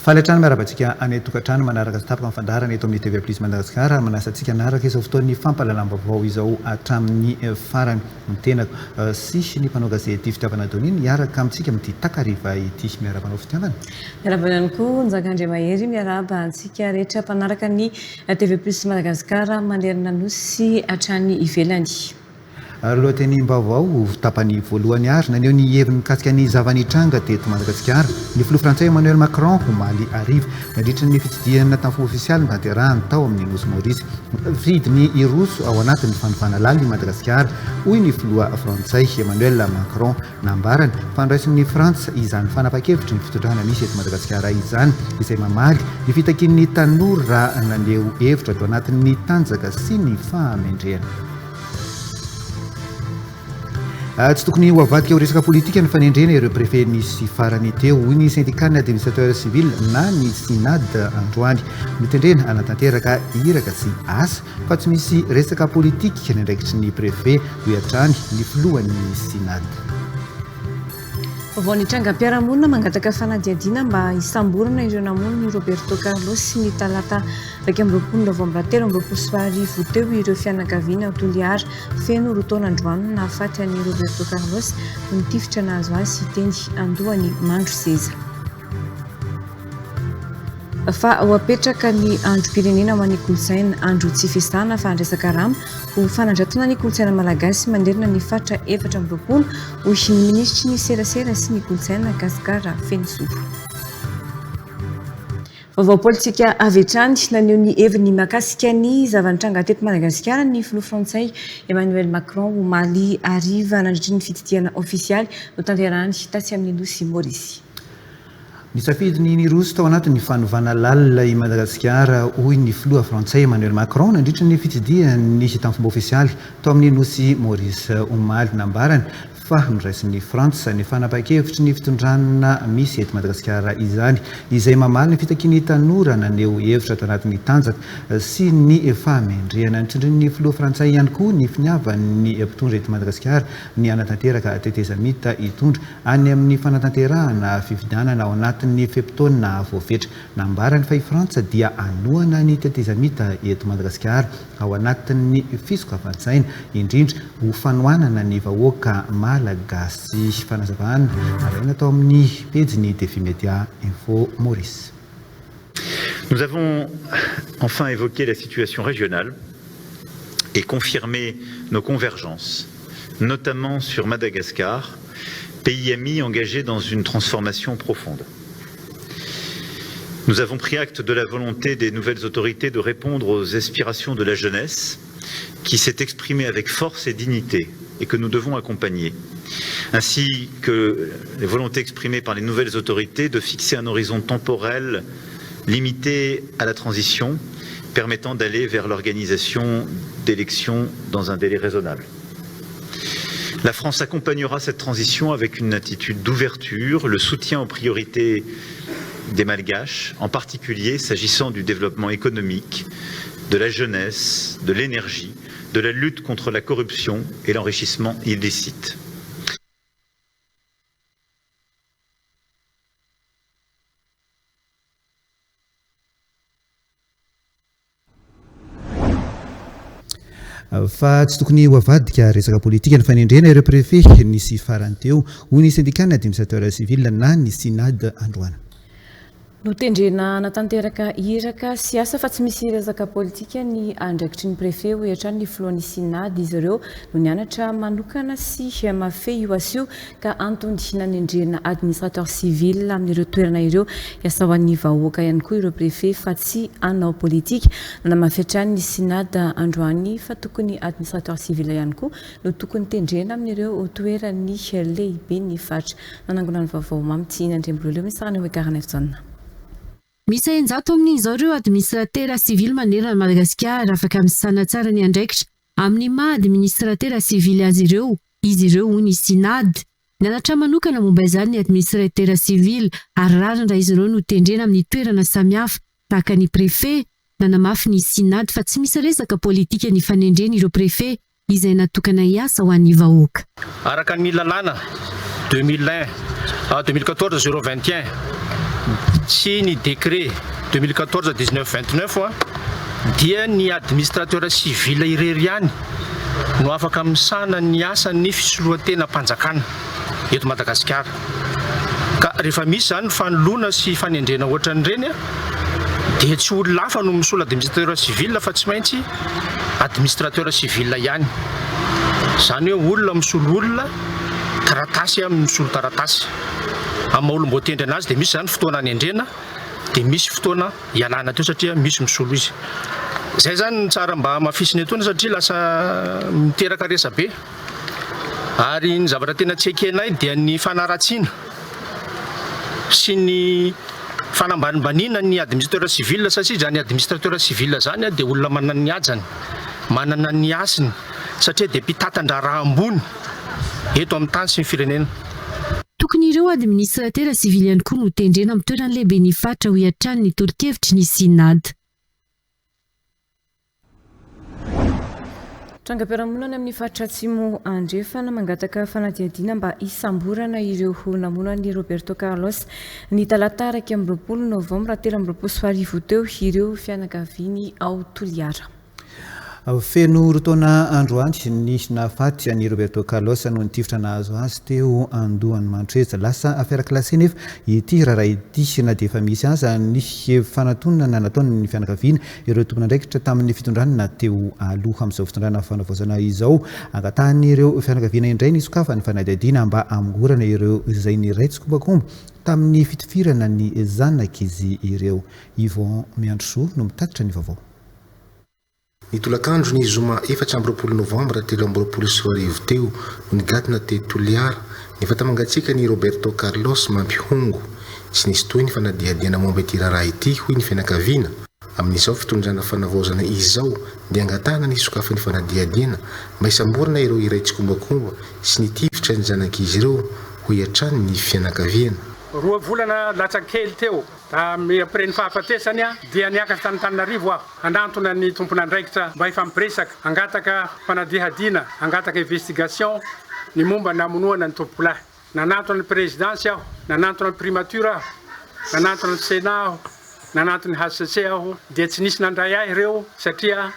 Faly hatrany miarahaba antsika any an-tokantrano manaraka tsy tapaka ny fandaharana eto amin'ny TV Plus Madagascar ary manasa antsika hanaraka izao fotoan'ny fampahalalam-baovao izao hatramin'ny farany. Ny tenako sy ny mpanao gazety Fitiavana Donia miaraka amintsika amin'ity takariva ity. Miarahaba anao Fitiavana. Miarahaba ihany koa Njaka Andriamahery, miarahaba antsika rehetra mpanaraka ny TV Plus Madagascar manerana Nosy hatrany ivelany. Lohatenim-baovao, tapany voalohany ary naneho ny heviny mikasika ny zava-nitranga teto Madagasikara ny filoha frantsay Emmanuel Macron omaly hariva nandritra ny fitsidihana tamin'ny fomba ofisialy notanterahany tao amin'ny Nosy Maurice. Mifidy ny hiroso ao anatin'ny fanovana lalina i Madagasikara, hoy ny filoha frantsay Emmanuel Macron. Nambarany fa noraisin'ny Frantsa izany fanapahan-kevitry ny fitondrana misy eto Madagasikara izany, izay mamaly ny fitakian'ny tanora naneho hevitra tao anatin'ny tanjaka sy ny fahamendrehana. Tsy tokony ho avadika ho resaka politika ny fanendrena ireo préfet nisy farany teo, hoy ny syndicat-n'ny administrateur civil na ny Synad androany. Notendrena hanatanteraka iraka sy asa fa tsy misy resaka politika ny andraikitry ny préfet, hoy hatrany ny filohan'ny Synad. Vaovao nitrangam-piarahamonina mangataka fanadihadiana mba hisamborana ireo namono ny Roberto Carlos ny talata 21 novambra 2023 teo ireo fianakaviana ao Toliara. Feno roa taona androany no nahafaty an'i Roberto Carlos noho ny tifitra nahazo azy teny andohan'i Mandroseza. Fa ho apetraka ny androm-pirenena ho an'ny kolontsaina, andro tsy fiasana fa andraisan-karama ho fanandratana ny kolontsaina malagasy manerana ny faritra 24, hoy ny minisitry ny serasera sy ny kolontsaina Gascar Fenosoa. Vaovao politika avy hatrany, naneho ny heviny mahakasika ny zava-nitranga teto Madagasikara ny filoha frantsay Emmanuel Macron omaly hariva nandritry ny fitsidihana ofisialy notanterahany tatsy amin'ny nosy Maorisy. Nisafidy ny niroso tao anatin'ny fanovana lalina i Madagasikara, hoy ny filoha frantsay Emmanuel Macron nandritra ny fitsidihany tamin'ny fomba ofisialy tao amin'ny nosy Maurice omaly. Nambarany fa noraisin'i Frantsa ny fanapahan-kevitry ny fitondrana misy eto Madagasikara izany, izay mamaly ny fitakian'ny tanora naneho hevitra tao anatin'ny tanjaka sy ny fahamendrehana. Notsindrin'ny filoha frantsay ihany koa ny finiavan'ny mpitondra eto Madagasikara ny hanatanteraka tetezamita hitondra any amin'ny fanatanterahana fifidianana ao anatin'ny fe-potoana voafetra. Nambarany fa i Frantsa dia hanohana ny tetezamita eto Madagasikara ao anatin'ny fisokafan-tsaina, indrindra ho fanohanana ny vahoaka malagasy. Fanazavana nalaina tao amin'ny pejin'ny Défi Média Info Maurice. Nous avons enfin évoqué la situation régionale et confirmé nos convergences, notamment sur Madagascar, pays ami engagé dans une transformation profonde. Nous avons pris acte de la volonté des nouvelles autorités de répondre aux aspirations de la jeunesse qui s'est exprimée avec force et dignité et que nous devons accompagner, ainsi que les volontés exprimées par les nouvelles autorités de fixer un horizon temporel limité à la transition permettant d'aller vers l'organisation d'élections dans un délai raisonnable. La France accompagnera cette transition avec une attitude d'ouverture, le soutien aux priorités des Malgaches, en particulier s'agissant du développement économique, de la jeunesse, de l'énergie, de la lutte contre la corruption et l'enrichissement illicite. Fa tsy tokony ho avadika resaka politika ny fanendrena ireo préfet nisy farany teo, hoy ny syndicat-n'ny administrateur civil na ny Synad androany. Notendrena hanatanteraka iraka sy asa fa tsy misy resaka politika ny andraikitry ny préfet, hoy hatrany ny filohan'ny Synad. Izy ireo no nianatra manokana sy mahafehy io asa io ka antony nanendrena administrateur civil amin'ireo toerana ireo. Hiasa ho an'ny vahoaka ihany koa ireo préfet fa tsy hanao politika. Nanamafy hatrany ny Synad androany fa tokony administrateur civil ihany koa no tokony tendrena amin'ireo toeran'ny lehiben'ny faritra. Nanangona ny vaovao Mamy Tiana Andriambololio Mister Ranaivojaona. Miisa 600 amin'izao ireo administratera sivily manerana an'i Madagasikara afaka misanatsara ny andraikitra amin'ny maha administratera sivily azy ireo izy ireo hoy ny Synad. Nianatra manokana momba izany ny administratera sivily ary rariny raha izy ireo no tendrena amin'ny toerana samihafa tahaka ny préfet. Nanamafy ny Synad fa tsy misy resaka politika ny fanendrena ireo préfet izay natokana hiasa ho an'ny vahoaka. Araka ny lalàna 2001 à 2014 021. sy ny décret 2014 19 29 dia ny administrateur civil irery ihany no afaka misahana ny asan'ny fisoloan-tenam-panjakana eto Madagasikara. Ka rehefa misy izany fanoloana sy fanendrena ohatran'ireny dia tsy olona hafa no misolo administrateur civil fa tsy maintsy administrateur civil ihany. Izany hoe olona misolo olona, taratasy misolo taratasy. Amin'ny maha olom-boatendry anazy dia misy izany fotoana anendrena dia misy fotoana ialana teo satria misy misolo izy. Izay izany no tsara mba hamafisina etoana satria lasa miteraka resabe. Ary ny zavatra tena tsy ekenay dia ny fanaratsiana sy ny fanambanimbaniana ny administrateur civil satria izany administrateur civil izany dia olona manana ny hajany, manana ny hasiny satria dia mpitatan-draharaha ambony eto amin'ny tany sy ny firenena. Tokony ireo administratera sivily ihany koa no tendrena amin'ny toeran'ny lehiben'ny faritra hoy hatrany ny tolo-kevitry ny Synad. Trangam-piarahamonina any amin'ny faritra Atsimo Andrefana mangataka fanadihadiana mba hisamborana ireo namono an'i Roberto Carlos ny talata 21 novambra 2023 teo ireo fianakaviany ao Toliara. Feno roa taona androany ny nahafaty an'i Roberto Carlos noho ny tifitra nahazo azy teo andohan'i Mantreza. Lasa affaire classée nefa ity raharaha ity na dia efa misy aza ny fanatonana nataon'ny fianakaviana ireo tompon'andraikitra tamin'ny fitondrana teo aloha. Amin'izao fitondrana fanavaozana izao, angatahan'ireo fianakaviana indray ny hisokafan'ny fanadihadiana mba hamongorana ireo izay niray tsikombakomba tamin'ny fitifirana ny zanak'izy ireo. Yvon Miandrisoa no mitatitra ny vaovao. Ny tolakandro ny zoma 24 novambra 2023 teo no nigadona teto Toliara ny vata-mangatsiaka an'i Roberto Carlos Mampihongo. Tsy nisy tohy ny fanadihadiana momba ity raharaha ity, hoy ny fianakaviana. Amin'izao fitondrana fanavaozana izao dia angatahana ny hisokafan'ny fanadihadiana mba hisamborana ireo iray tsikombakomba sy nitifitra ny zanak'izy ireo, hoy hatrany ny fianakaviana. Roa volana latsaka kely teo après ny fahafatesany dia niakatra tany Antananarivo aho hanantona ny tompon'andraikitra mba hifampiresaka, hangataka fanadihadiana, hangataka investigation ny momba ny namonoana ny tompokolahy. Nanantona ny prezidansy aho, nanantona ny primature aho, nanantona ny Sénat aho, nanantona ny HCC aho dia tsy nisy nandray ahy ireo satria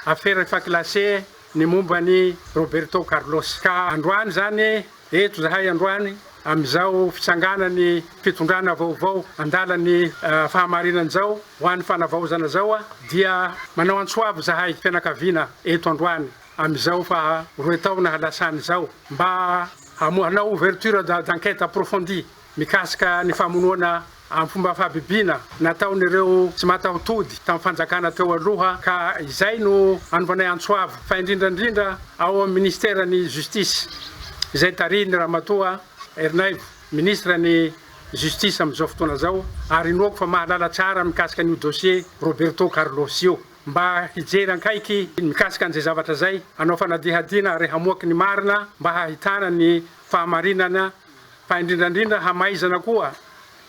affaire efa classée ny momba an'i Roberto Carlos. Ka androany izany Eto izahay androany amin'izao fitsanganan'ny fitondrana vaovao andalan'ny fahamarinana izao ho an'ny fanavaozana izao dia manao antso avo izahay fianakaviana eto androany amin'izao faha roe taona lasany izao mba hanao ouverture d'enquête approfondie mikasika ny famonoana amin'ny fomba fahabibiana nataon'ireo tsy mataho-tody tamin'ny fanjakana teo aloha ka izay no anovanay antso avo fa indrindra indrindra ao amin'ny ministeran'ny justice izay tarihin'ny Ramatoa Ernaivo ministre ny justice amin'izao fotoana izao ary inoako fa mahalala tsara mikasika an'io dossier Roberto Carlos io mba hijery ankaiky mikasika an'izay zavatra izay hanao fanadihadiana ary hamoaky ny marina mba hahitana ny fahamarinana fa indrindra indrindra hamaizana koa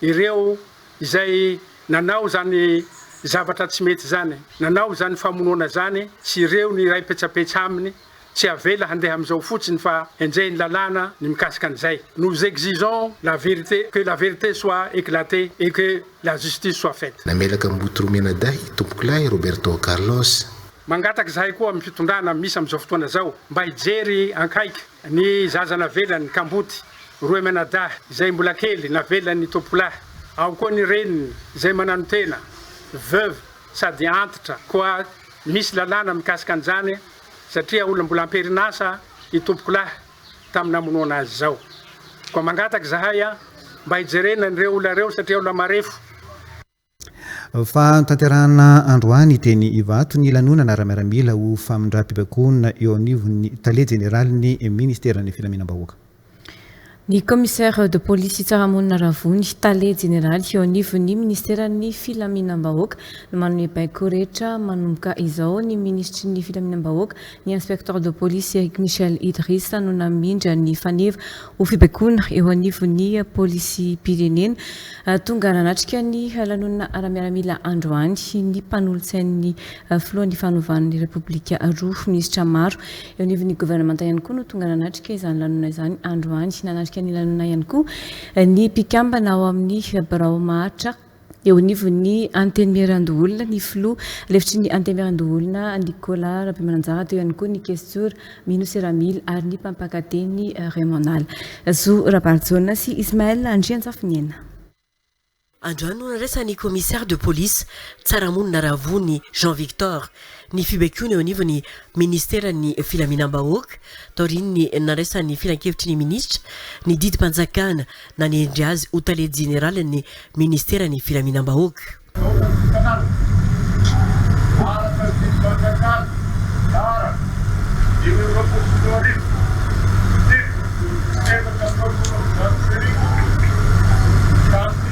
ireo izay nanao izany zavatra tsy mety izany, nanao izany famonoana izany sy ireo niray petsapetsa aminy, tsy avela handeha amin'izao fotsiny fa henjehin'ny lalàna ny mikasika an'izay. Nous exigeons la vérité, que la vérité soit éclatée et que la justice soit faite. Namelaka mboto roa mianadahy i Tompokolahy Roberto Carlos. Mangataka izahay koa amin'ny fitondrana misy amin'izao fotoana izao mba hijery ankaiky Ny zaza navelan'ny kamboty roe mianadahy izay mbola kely navelan'ny tompolahy, ao koa ny reniny izay mananotena, veuve, sady antitra, koa misy lalàna mikasika an'izany satria olona mbola am-perinasa i tompokolahy tamin'ny namonoana azy izao. Koa mangataka izahay mba hijerena an'ireo olona ireo satria olona marefo. Fahatanterahana androany teny Ivato ny lanonana ara-miaramila ho famindram-pibaikoana eo anivon'ny Tale Jeneralin'ny Ministeran'ny Filaminam-bahoaka. Ny Commissaire de Police Tsaramonina Ravony, Tale Jeneraly eo anivon'ny Ministeran'ny Filaminam-bahoaka no manome baiko rehetra manomboka izao. Ny Minisitry ny Filaminam-bahoaka, ny Inspecteur de Police Eric Michel Idriss no namindra ny faneva ho fibaikoana eo anivon'ny Polisim-pirenena. Tonga nanatrika ny lanonana ara-miaramila androany ny mpanolotsain'ny filohan'ny fanovan'ny Repoblika roa. Minisitra maro eo anivon'ny governemanta ihany koa no tonga nanatrika izany lanonana izany androany. Nanatrika ny lanonana ihany koa ny mpikambana ao amin'ny birao maharitra. Eo anivon'ny Antenimierandoholona, ny filoha lefitry ny Antenimierandoholona Nicolas Rabemananjara, teo ihany koa ny Kestora Mino Seramily ary ny mpampakateny Raymond Nala. Zo Rabarijaona sy Ismaël Andrianjafiniaina. Androany no nandraisan'ny Commissaire de police Tsaramonina Ravony Jean Victor ny fibaikoana eo anivon'ny Ministeran'ny Filaminam-bahoaka taorian'ny nandraisan'ny Filankevitry ny Minisitra ny didim-panjakana nanendry azy ho Tale Jeneralin'ny Ministeran'ny Filaminam-bahoaka. Taolam-pitanana, araka ny didim-panjakana laharana 2025, teboka 1844 tamin'ny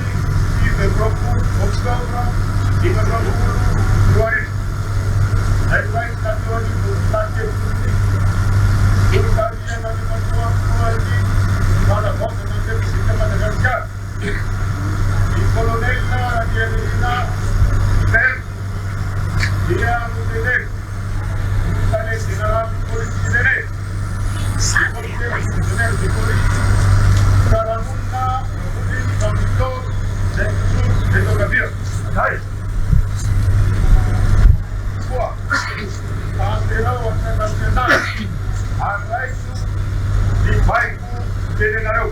29 oktobra 2025, izay noraisina teo anivon'ny Filan-kevitry ny Minisitra, notarihan'Andriamatoa Filohan'ny Fanavaozana ny Repoblika Madagasikara, ny Colonel Randrianirina Hubert, dia notenenina ho Tale Jeneralin'ny Polisim-pirenena, ny Commissaire Divisionnaire de Police, Tsaramonina Ravolin Jean Victor, izay mijoro eto ankavia. Koa tanteraho an-tsaina sy an-tanana ary raiso ny baiko omenanareo.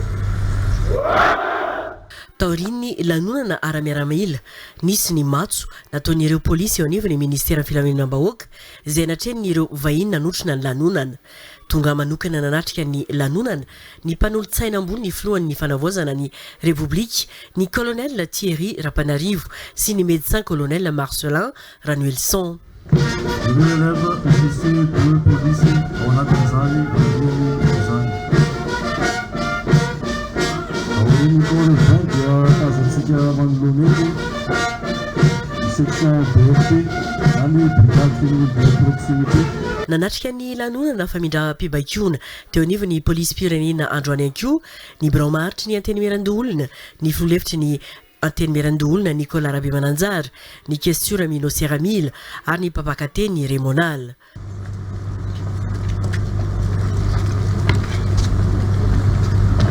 Taorian'ny lanonana ara-miaramila, nisy ny matso nataon'ireo polisy eo anivon'ny Ministeran'ny Filaminam-bahoaka izay natrehin'ireo vahiny nanotrona ny lanonana. Tonga manokana nanatrika ny lanonana ny mpanolotsaina ambony ny filohan'ny fanavaozana ny Repoblika, ny Colonel Thierry Rapanarivo sy ny Médecin Colonel Marcelin Ranoelson. Ireo élèves officiers de police ao anatin'izany andiany izany. Aorian'ny camp Levain dia tazantsika manoloana eto ny section BFP na ny brigade féminine de proximité. Nanatrika ny lanonana famindram-pibaikoana teo anivon'ny polisim-pirenena androany ihany koa ny birao maharitry ny Antenimierandoholona, ny filoha lefitry ny Antenimierandoholona Nicolas Rabemananjara, ny Kestiora Mino Seramila ary ny mpampakateny Remonal.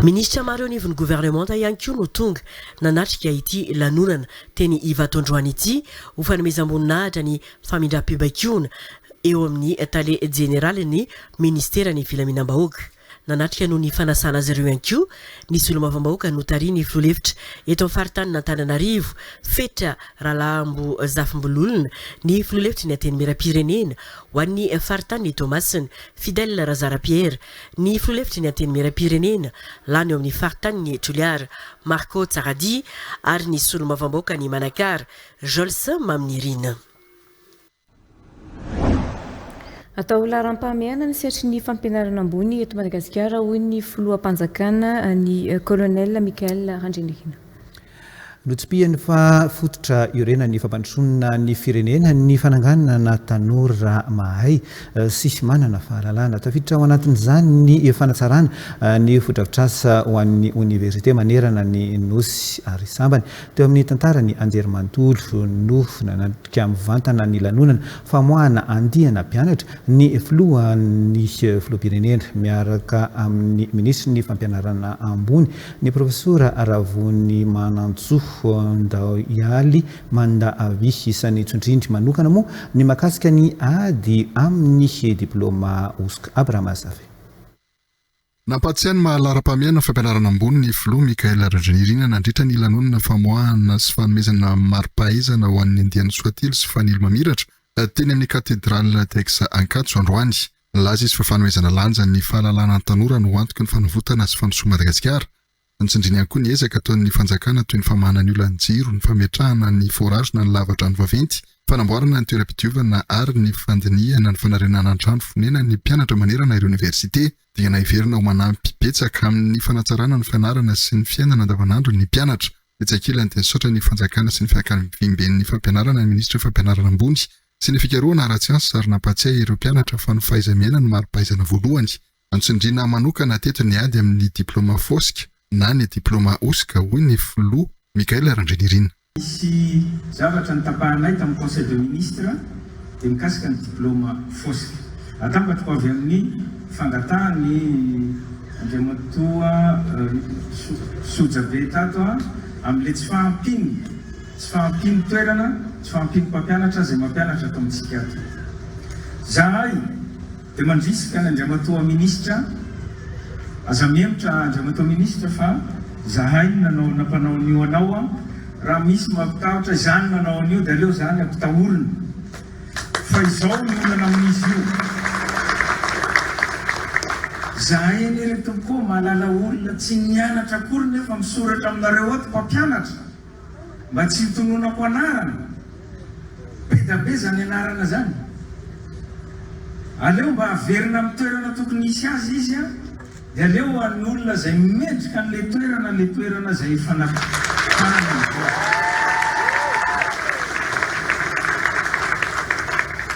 Minisitra maro eo anivon'ny governemanta ihany koa no tonga nanatrika ity lanonana teny Ivato androany ity ho fanomezam-boninahitra ny famindram-pibaikoana eo amin'ny tale jeneralin'ny ministeran'ny filaminam-bahoaka. Nanatrika noho ny fanasana azy ireo ihany koa ny solombavambahoaka notarihin'ny filoha lefitra eto amin'ny faritanin'Antananarivo, Fetra Ralambo Zafimbololona, ny filoha lefitry ny Antenimierampirenena ho an'ny faritanin'i Toamasina, Fidèle Razara Pierre, ny filoha lefitry ny Antenimierampirenena lany eo amin'ny faritanin'i Toliara, Marco Tsaradia ary ny solombavambahoakan'i Manakara, Jols Maminirina. Atao laharam-pahamehana ny sehatry ny fampianarana ambony eto Madagasikara, hoy ny filoham-panjakana, ny Colonel Michael Randrianirina. Notsipihiny fa fototra iorenan'ny fampandrosoana ny firenena ny fananganana tanora mahay sy manana fahalalana. Tafiditra ao anatin'izany ny fanatsarana ny fotodrafitrasa ho an'ny oniversite manerana ny Nosy ary sambany teo amin'ny tantaran'ny anjerimanontolo no Nanatrika mivantana ny lanonana famoahana andiana mpianatra ny filohan'ny filoham-pirenena miaraka amin'ny minisitry ny fampianarana ambony, ny profesora Ravonimanantsoa Ndaoialy Mandaavy. Isan'ny tsindrindry manokana moa ny mahakasika ny ady amin'ny diplaoma hosoka. Abraham Azafy. Nampahatsiahy ny maha laharam-pahamehana ny fampianarana ambony ny filoha Michaël Randrianirina nandritra ny lanonana famoahana sy fanomezana mari-pahaizana ho an'ny andiany Soatily sy Fanilo Mamiratra teny amin'ny Cathédrale d'Aix Ankatso androany. Nilaza izy fa fanomezana lanja ny fahalalana ny tanora no antoky ny fanavotana sy fandrosoan'i Madagasikara. Notsindriany ihany koa ny ezaka ataon'ny fanjakana toy ny famahana ny olan'ny jiro, ny fametrahana ny forage na ny lavadrano vaventy, fanamboarana ny toeram-pidiovana ary ny fandinihana ny fanarenana ny trano fonenan'ny mpianatra manerana ireo oniversite. Dingana heverina ho manampy betsaka amin'ny fanatsarana ny fianarana sy ny fiainana andavanandro ny mpianatra. Etsy ankilany dia nisaotra ny fanjakana sy ny fianakaviamben'ny fampianarana ny minisitry ny fampianarana ambony sy ny fikarohana ara-tsiansa ary nampahatsiahy ireo mpianatra fa ny fahaiza-miaina no mari-pahaizana voalohany. Notsindriana manokana teto ny ady amin'ny diplaoma fosika na ny diplaoma hosoka, hoy ny filoha Michaël Randrianirina. Nisy zavatra notapahanay tamin'ny conseil de ministre dia mikasika ny diplaoma fosika. Atambatro avy amin'ny fangatahan'i Andriamatoa Sojabe tato amin'ilay tsy fahampian'ny. Tsy Tsy fahampian'ny toerana, tsy fahampian'ny mpampianatra izay mampianatra ato amintsika ato. Zahay dia mandrisika an' Andriamatoa Minisitra, aza mihemotra Andriamatoa Minisitra fa zahay no nanao nampanao an'io anao an, raha misy mampitahotra izany manao an'io dia aleo izany ampitahorina. Fa izao ny olana amin'izy io. Zahay anie ry tompoko ô mahalala olona tsy nianatra akory nefa misoratra aminareo ato mpampianatra. Mba tsy hitononako anarana. Be da be zany anarana zany. Aleo mba averina amin'ny toerana tokony hisy azy izy an, dia aleo ho an'ny olona izay mendrika an'ilay toerana ilay toerana izay efa napahana ny vola.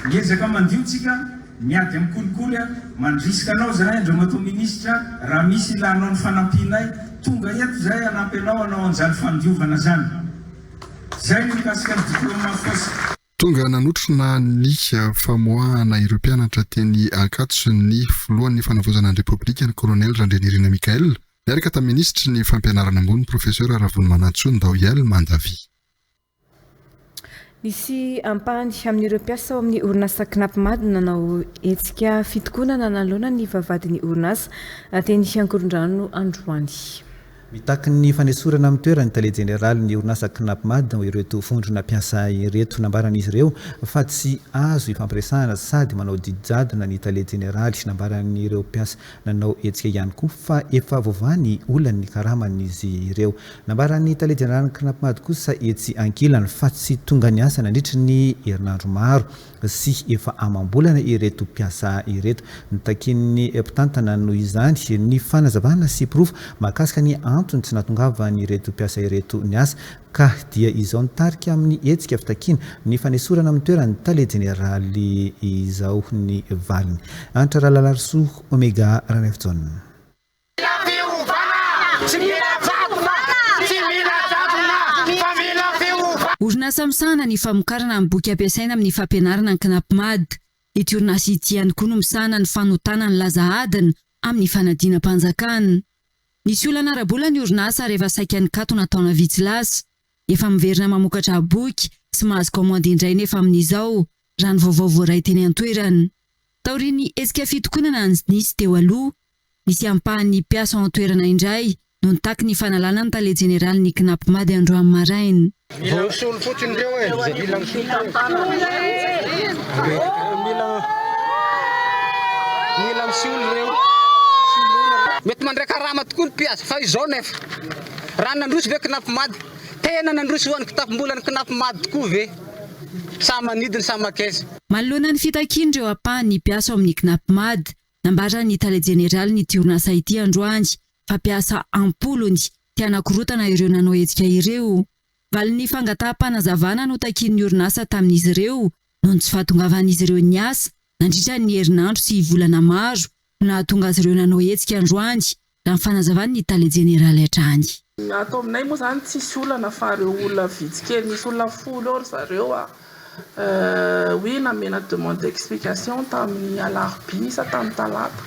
Miezaka mandio tsika, miady amin'ny kolikoly an, mandrisika anao zahay Andriamatoa Minisitra raha misy ilanao ny fanampianay, tonga eto zahay hanampy anao hanao an'izany fandiovana zany. Zay ny mikasika ny diploma fausse. Tonga nanotrona ny famoahana ireo mpianatra teny Ankatso ny filohan'ny Fanavaozana ny Repoblika, ny Kolonely Randrianirina Michaël, niaraka tamin'ny minisitry ny Fampianarana ambony, Profesora Ravonimanantsoa Ndaohialy Mandavi. Nisy ampahany amin'ireo mpiasa ao amin'ny orinasa Cnapmad no nanao hetsika fitokonana nanoloana ny vavahadin'ny orinasa teny Ankorondrano androany. Mitaky ny fanesorana amin'ny toerany tale jeneralin'ny orinasa Cnapmad ireto vondrona mpiasa ireto. Nambaran'izy ireo fa tsy azo ifampiresahana sady manao didy jadona ny tale jeneraly. Nambaran'ireo mpiasa nanao hetsika ihany koa fa efa voavaha ny olan'ny karaman'izy ireo. Nambaran'ny tale jeneralin'ny Cnapmad kosa etsy ankilany fa tsy tonga niasa nandritry ny herinandro maro sy efa amam-bolana ireto mpiasa ireto. Nitakian'ny mpitantana noho izany ny fanazavana sy porofo mahakasika ny antony tsy nahatongavan'ireto mpiasa ireto niasa ka dia izao nitarika amin'ny hetsika fitakiana ny fanesorana amin'ny toeran'ny tale jeneraly izao ny valiny. Hanitra Ralalarisoa Omega Ranaivojaona. Mila fiovana! Tsy mila jadona! Tsy mila jadona fa mila fiovana! Orinasa misahana ny famokarana ny boky ampiasaina amin'ny fampianarana ny Cnapmad. Ity orinasa ity ihany koa no misahana ny fanotana ny laza adina amin'ny fanadinam-panjakana. Nisy olana ara-bola ny orinasa ary efa saika nikatona taona vitsy lasa. Efa miverina mamokatra boky sy mahazo kaomandy indray nefa amin'izao, raha ny vaovao voaray teny an-toerana. Taorian'ny hetsika fitokonana nisy teo aloha, nisy ampahan'ny mpiasa ao an-toerana indray no nitaky ny fanalana ny tale jeneralin'ny Cnapmad androany maraina. Vao misolo fotsiny ireo e, izay mila misolo teo. Mila mila misolo ireo. Soloina ireo. Mety mandray karama tokoa ny mpiasa fa izao nefa raha nandroso ve Cnapmad? Tena nandroso ho an'ny kitapom-bolan'ny Cnapmad tokoa ve? Sa manidina sa makaiza? Manoloana ny fitakian'ireo ampahan'ny mpiasa ao amin'ny Cnapmad, nambaran'ny tale jeneralin'ity orinasa ity androany fa mpiasa am-polony te hanakorotana ireo nanao hetsika ireo. Valin'ny fangataham-panazavana notakian'ny orinasa tamin'izy ireo noho ny tsy fahatongavan'izy ireo niasa nandritra ny herinandro sy volana maro no nahatonga azy ireo nanao hetsika androany, raha ny fanazavan'ny tale jeneraly hatrany. Ato aminay moa izany tsisy olana fa ireo olona vitsy kely, misy olona folo eo ry zareo a, oui namena demande d'explication tamin'ny alarobia sa tamin'ny talata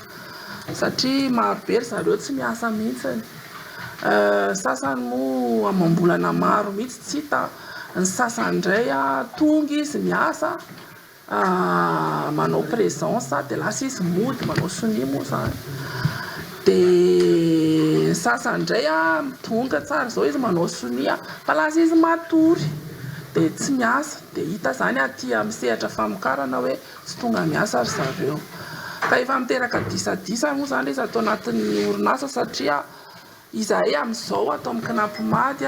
satria maro be ry zareo tsy miasa mihitsy, ny sasany moa amam-bolana maro mihitsy tsy hita, ny sasany indray tonga izy miasa manao présence dia lasa izy mody manao sonia moa izany dia ny sasany indray tonga tsara izao izy manao sonia fa lasa izy matory dia tsy miasa dia hita izany aty amin'ny sehatra famokarana hoe tsy tonga miasa ry zareo ka efa miteraka disadisa moa izany ilay izy ato anatin'ny orinasa satria izahay amin'izao ato amin'ny Cnapmad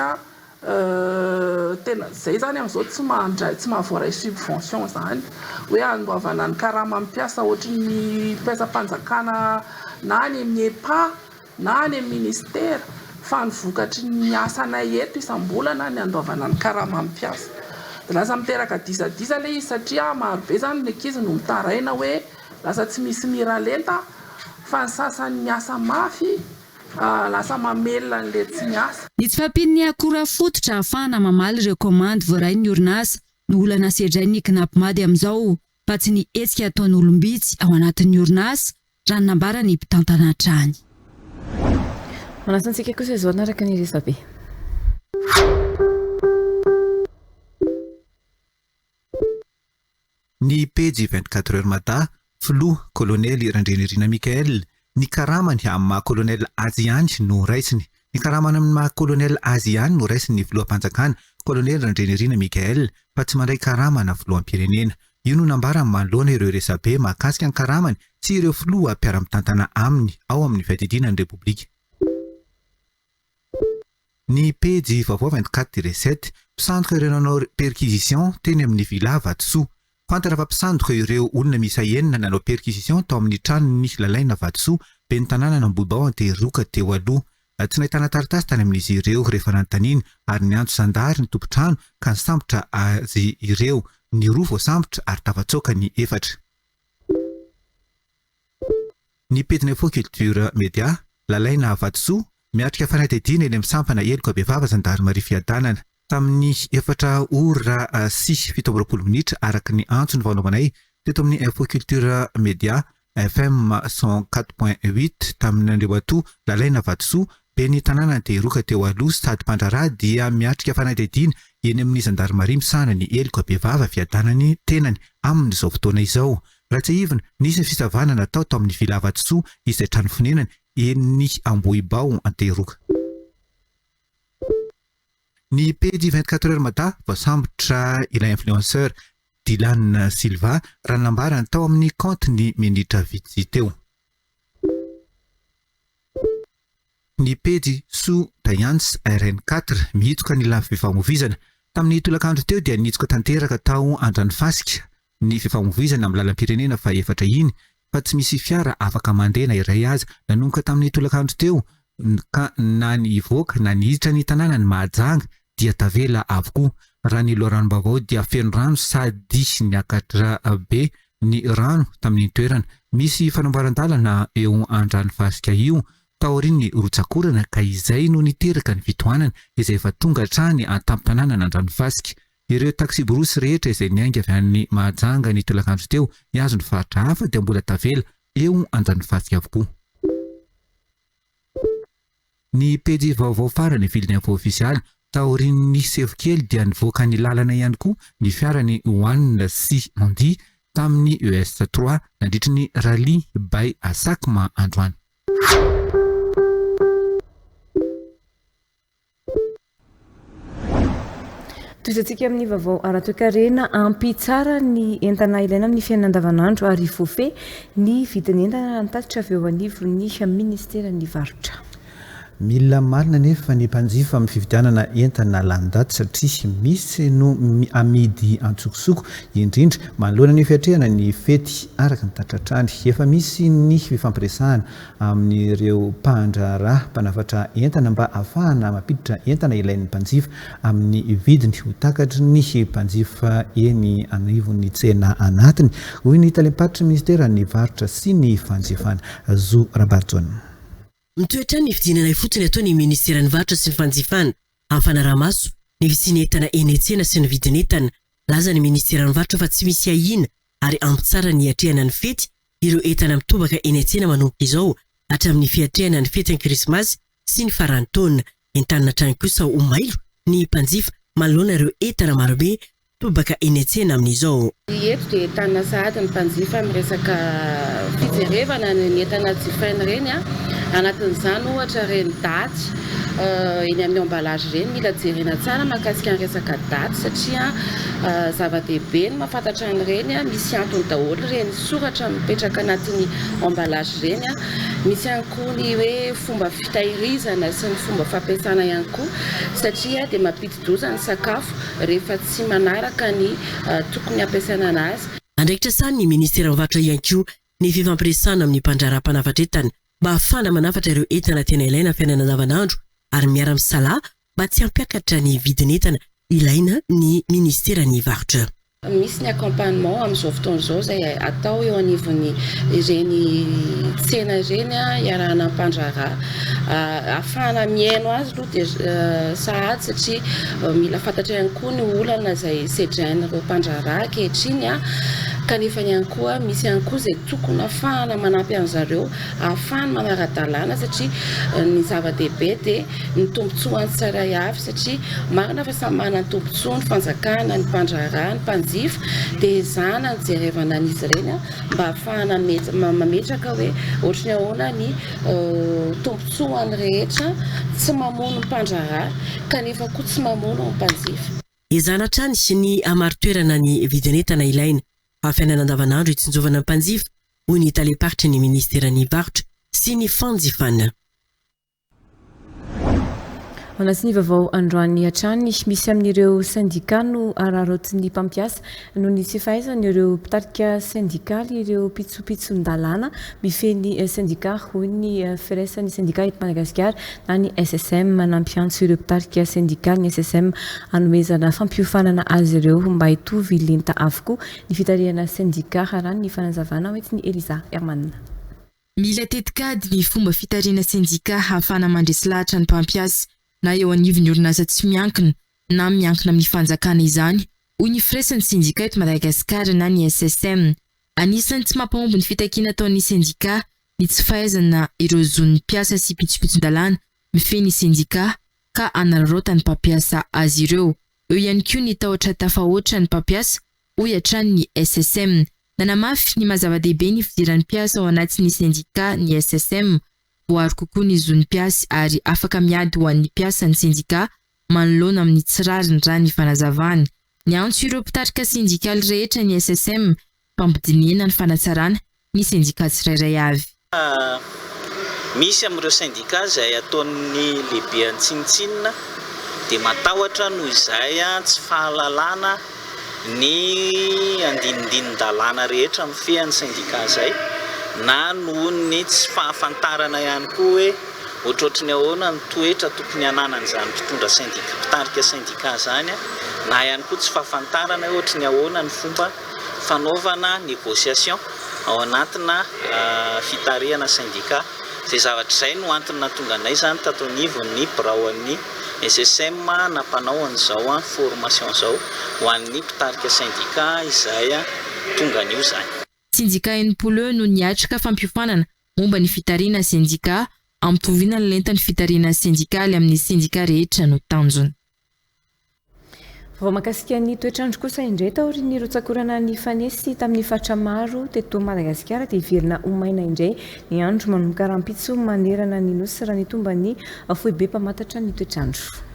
Tena zay zany amizao tsy mandray tsy mahavoaray subvention zany hoe andoavana ny karaman'ny mpiasa ohatry ny mpiasam-panjakana na any amin'ny epa na any amin'ny ministera fa ny vokatry ny asanay eto isam-bolana ny andoavana ny karaman'ny mpiasa. Dia lasa miteraka disadisa ilay izy satria marobe zany ny ankizy no mitaraina hoe lasa tsy misy miralenta fa ny sasany miasa mafy Lasa mamelona an'ilay tsy miasa. Ny tsy fahampian'ny akora fototra ahafahana mamaly ireo kaomandy voarain'ny orinasa no olana sedrain'ny Cnapmad amin'izao fa tsy ny hetsika ataon'olom-bitsy ao anatin'ny orinasa, raha ny nambaran'ny mpitantana hatrany. Manasa antsika kosa izao hanaraka ny resabe. Ny pejy 24 heures mada, Filoha, Kolonely Randrianirina Michaël, ny karamany amin'ny maha Colonel azy ihany no raisiny. Ny karamany amin'ny maha Colonel azy ihany no raisin'ny Filoham-panjakana, Kolonely Randrianirina Michaël, fa tsy mandray karamana Filoham-pirenena. Io no nambarany manoloana ireo resabe mahakasika ny karamany sy ireo filoha mpiara-mitantana aminy ao amin'ny fiadidiana ny Repoblika. Ny pejy vaovao 24 tiret 7, mpisandoka ireo nanao perquisition teny amin'ny Villa Vatosoa. Fantatra fa mpisandoka ireo olona miisa enina nanao perquisition tao amin'ny tranon'i Lalaina Vatosoa, ben'ny tanànan'Ambohibao Antehiroka teo aloha. Tsy nahitana taratasy tany amin'izy ireo rehefa nanontaniana ary niantso zandary ny tompon-trano ka nisambotra azy ireo. Ny roa voasambotra ary tafatsoaka ny efatra. Ny pejin'ny Info Culture Media, Lalaina Vatosoa, miatrika fanadihadiana eny amin'ny sampana heloka bevava zandarimaria Fiadanana. Tamin'ny efatra ora sy 27 minitra araka ny antso nifanaovanay teto amin'ny Info Culture Media FM 104.8 tamin'Andriamatoa Lalaina Vatosoa, ben'ny tanànan'i Tehiroka teo aloha sady mpandraharaha dia miatrika fanadihadiana eny amin'ny zandarimaria misahana ny heloka bevava Fiadanana tenany amin'izao fotoana izao. Raha tsiahivina, nisy ny fisavana natao tao amin'ny Villa Vatosoa izay trano fonenany eny Ambohibao Antehiroka. Ny pejy 24 heures mada voasambotra ilay influenceur Dylan Silva raha ny nambarany tao amin'ny kaontiny minitra vitsy teo. Ny pejy Sous Dayans RN 4 mihitsoka ny lafy fifamoivoizana. Tamin'ny tolakandro teo dia nihitsoka tanteraka tao Andranofasika ny fifamoivoizana amin'ny lalam-pirenena fahefatra iny fa tsy misy fiara afaka mandeha na iray aza nanomboka tamin'ny tolakandro teo ka na ny hivoaka na ny hiditra ny tanànan'i Mahajanga dia tavela avokoa. Raha ny loharanom-baovao dia feno rano sady niakatra be ny rano tamin'iny toerana misy fanamboaran-dalana eo Andranofasika io taorian'ny rotsak'orana ka izay no niteraka ny fitohanana izay efa tonga hatrany an-tampon-tanànan'Andranofasika. Ireo taksiborosy rehetra izay niainga avy any Mahajanga ny tolakandro teo nihazo ny faritra hafa dia mbola tavela eo Andranofasika avokoa. Ny pejy vaovao farany Fil d'info ofisialy, taorian'ny sefo kely dia nivoaka ny lalana ihany koa ny fiaran'i One sy Andy tamin'ny ES trois nandritry ny Rallye by Asacm androany. Tohizantsika amin'ny vaovao ara-toekarena. Ampy tsara ny entana ilaina amin'ny fiainana andavanandro ary voafehy ny vidin'entana raha ny tatitra avy eo anivon'ny minisiteran'ny varotra. Mila marina anefa ny mpanjifa amin'ny fividianana entana lany daty satria misy no amidy antsokosoko, indrindra manoloana ny fiatrehana ny fety araka ny tatitra hatrany. Efa misy ny fifampiresahana amin'ireo mpandraharaha mpanafatra entana mba hahafahana mampiditra entana ilain'ny mpanjifa amin'ny vidiny ho takatry ny mpanjifa eny anivon'ny tsena anatiny, hoy ny talem-paritry ny minisiteran'ny Varotra sy ny Fanjifana, Zo Rabarijaona. Mitohy hatrany ny fidinana ifotony ataon'ny minisiteran'ny Varotra sy ny Fanjifana amin'ny fanaraha-maso ny fisian'ny entana eny an-tsena sy ny vidin'entana. Milaza ny minisiteran'ny Varotra fa tsy misy ahiana ary ampy tsara ny hiatrehana ny fety ireo entana mitobaka eny an-tsena manomboka izao hatramin'ny fiatrehana ny fetin'ny Krismasy sy ny faran'ny taona. Entanina hatrany kosa ho mailo ny mpanjifa manoloana ireo entana marobe mitobaka eny an-tsena amin'izao. Eto dia entanina sahady ny mpanjifa amin'ny resaka fijerevana ny entana jifainy ireny. Anatin'izany ohatra ireny daty eny amin'ny emballage ireny, mila jerena tsara mahakasika ny resaka daty satria zava-dehibe ny mahafantatra an'ireny, misy antony daholo ireny soratra mipetraka anatin'ny emballage ireny, misy ihany koa ny hoe fomba fitahirizana sy ny fomba fampiasana ihany koa satria dia mampidi-doza ny sakafo rehefa tsy manaraka ny tokony hampiasana anazy. Andraikitra sahanin'ny Ministeran'ny Varotra ihany koa ny fifampiresahana amin'ny mpandraharaha mpanafatra entana mba hahafahana manafatra ireo entana tena ilaina amin'ny fiainana andavanandro ary miara-misalahy mba tsy hampiakatra ny vidin'entana ilaina ny Ministeran'ny Varotra. Misy ny accompagnement amin'izao fotoana izao izay atao eo anivon'ny ireny tsena ireny iarahana amin'ny mpandraharaha. Ahafahana mihaino azy aloha dia sahady satria mila fantatra ihany koa ny olana izay sedrain'ireo mpandraharaha ankehitriny. Kanefa ihany koa misy ihany koa izay tokony hahafahana manampy an'zareo hahafahany manara-dalàna satria ny zava-dehibe dia ny tombontsoan'ny tsirairay avy satria marina fa samy manana ny tombontsoa ny fanjakana, ny mpandraharaha, ny mpanjifa dia ezahana ny jerevana an'izy ireny mba hahafahana mametraka hoe ohatry ny ahoana ny tombontsoan'ny rehetra tsy mamono ny mpandraharaha kanefa koa tsy mamono ny mpanjifa. Ezahana hatrany ny hamari-toerana ny vidin'entana ilaina amin'ny fiainana andavanandro hitsinjovana ny mpanjifa, hoy ny talem-paritry ny minisiteran'ny Varotra sy ny Fanjifana. Ao anatin'ny vaovao androany hatrany, misy amin'ireo sendika no araraotin'ny mpampiasa noho ny tsy fahaizan'ireo mpitarika sendikaly ireo pitsopitson-dalàna mifehy ny sendika, hoy ny firaisan'ny sendika eto Madagasikara na ny SSM. Nampiantso ireo mpitarika sendikaly ny SSM hanomezana fampiofanana azy ireo mba hitovy lenta avokoa ny fitarihana sendika, raha ny fanazavana hoentin'i Eliza Herman. Mila tetikady ny fomba fitarihana sendika hahafahana mandresy lahatra ny mpampiasa na eo anivon'ny orinasa tsy miankina na miankina amin'ny fanjakana izany, hoy ny firaisan'ny sendika eto Madagasikara na ny SSM. Anisan'ny tsy mampahomby ny fitakiana ataon'ny sendika ny tsy fahaizana ireo zon'ny mpiasa sy pitsopitson-dalàna mifehy ny sendika ka anararaotan'ny mpampiasa azy ireo. Eo ihany koa ny tahotra tafahoatra ny mpampiasa, hoy hatrany ny SSM. Nanamafy ny maha zava-dehibe ny fidiran'ny mpiasa ao anatin'ny sendika ny SSM. Voaaro kokoa ny zon'ny mpiasy ary afaka miady ho an'ny mpiasa ny sendika manoloana amin'ny tsy rariny raha ny fanazavany. Niantso ireo mpitarika sendikaly rehetra ny SSM mpampidinihina ny fanatsarana ny sendika tsirairay avy. Misy amin'ireo sendika izay ataon'ny lehibehany tsinontsinona dia matahotra noho izay tsy fahalalana ny andinindinin-dalàna rehetra mifehy ny sendika izay na noho ny tsy fahafantarana ihany koa hoe ohatrohatry ny ahoana ny toetra tokony hananan'izany mpitondra sendika, mpitarika sendika izany na ihany koa tsy fahafantarana hoe ohatry ny ahoana ny fomba fanaovana négociation ao anatina fitarihana syndicat. Izay zavatra izay no antony nahatonga anay izany tato anivon'ny biraon'ny SSM nampanao an'izao formation izao ho an'ny mpitarika syndicat izay tonga anio izany. Sendika 60 eo no niatrika fampiofanana momba ny fitarihana sendika, hampitoviana ny lentan'ny fitarihana sendikaly amin'ny sendika rehetra no tanjona. Vaovao mahakasika ny toetr'andro kosa indray taorian'ny rotsak'orana nifanesy tamin'ny faritra maro teto Madagasikara dia hiverina ho maina indray ny andro manomboka rahampitso manerana ny Nosy raha ny tomban'ny foibe mpamantatra ny toetr'andro.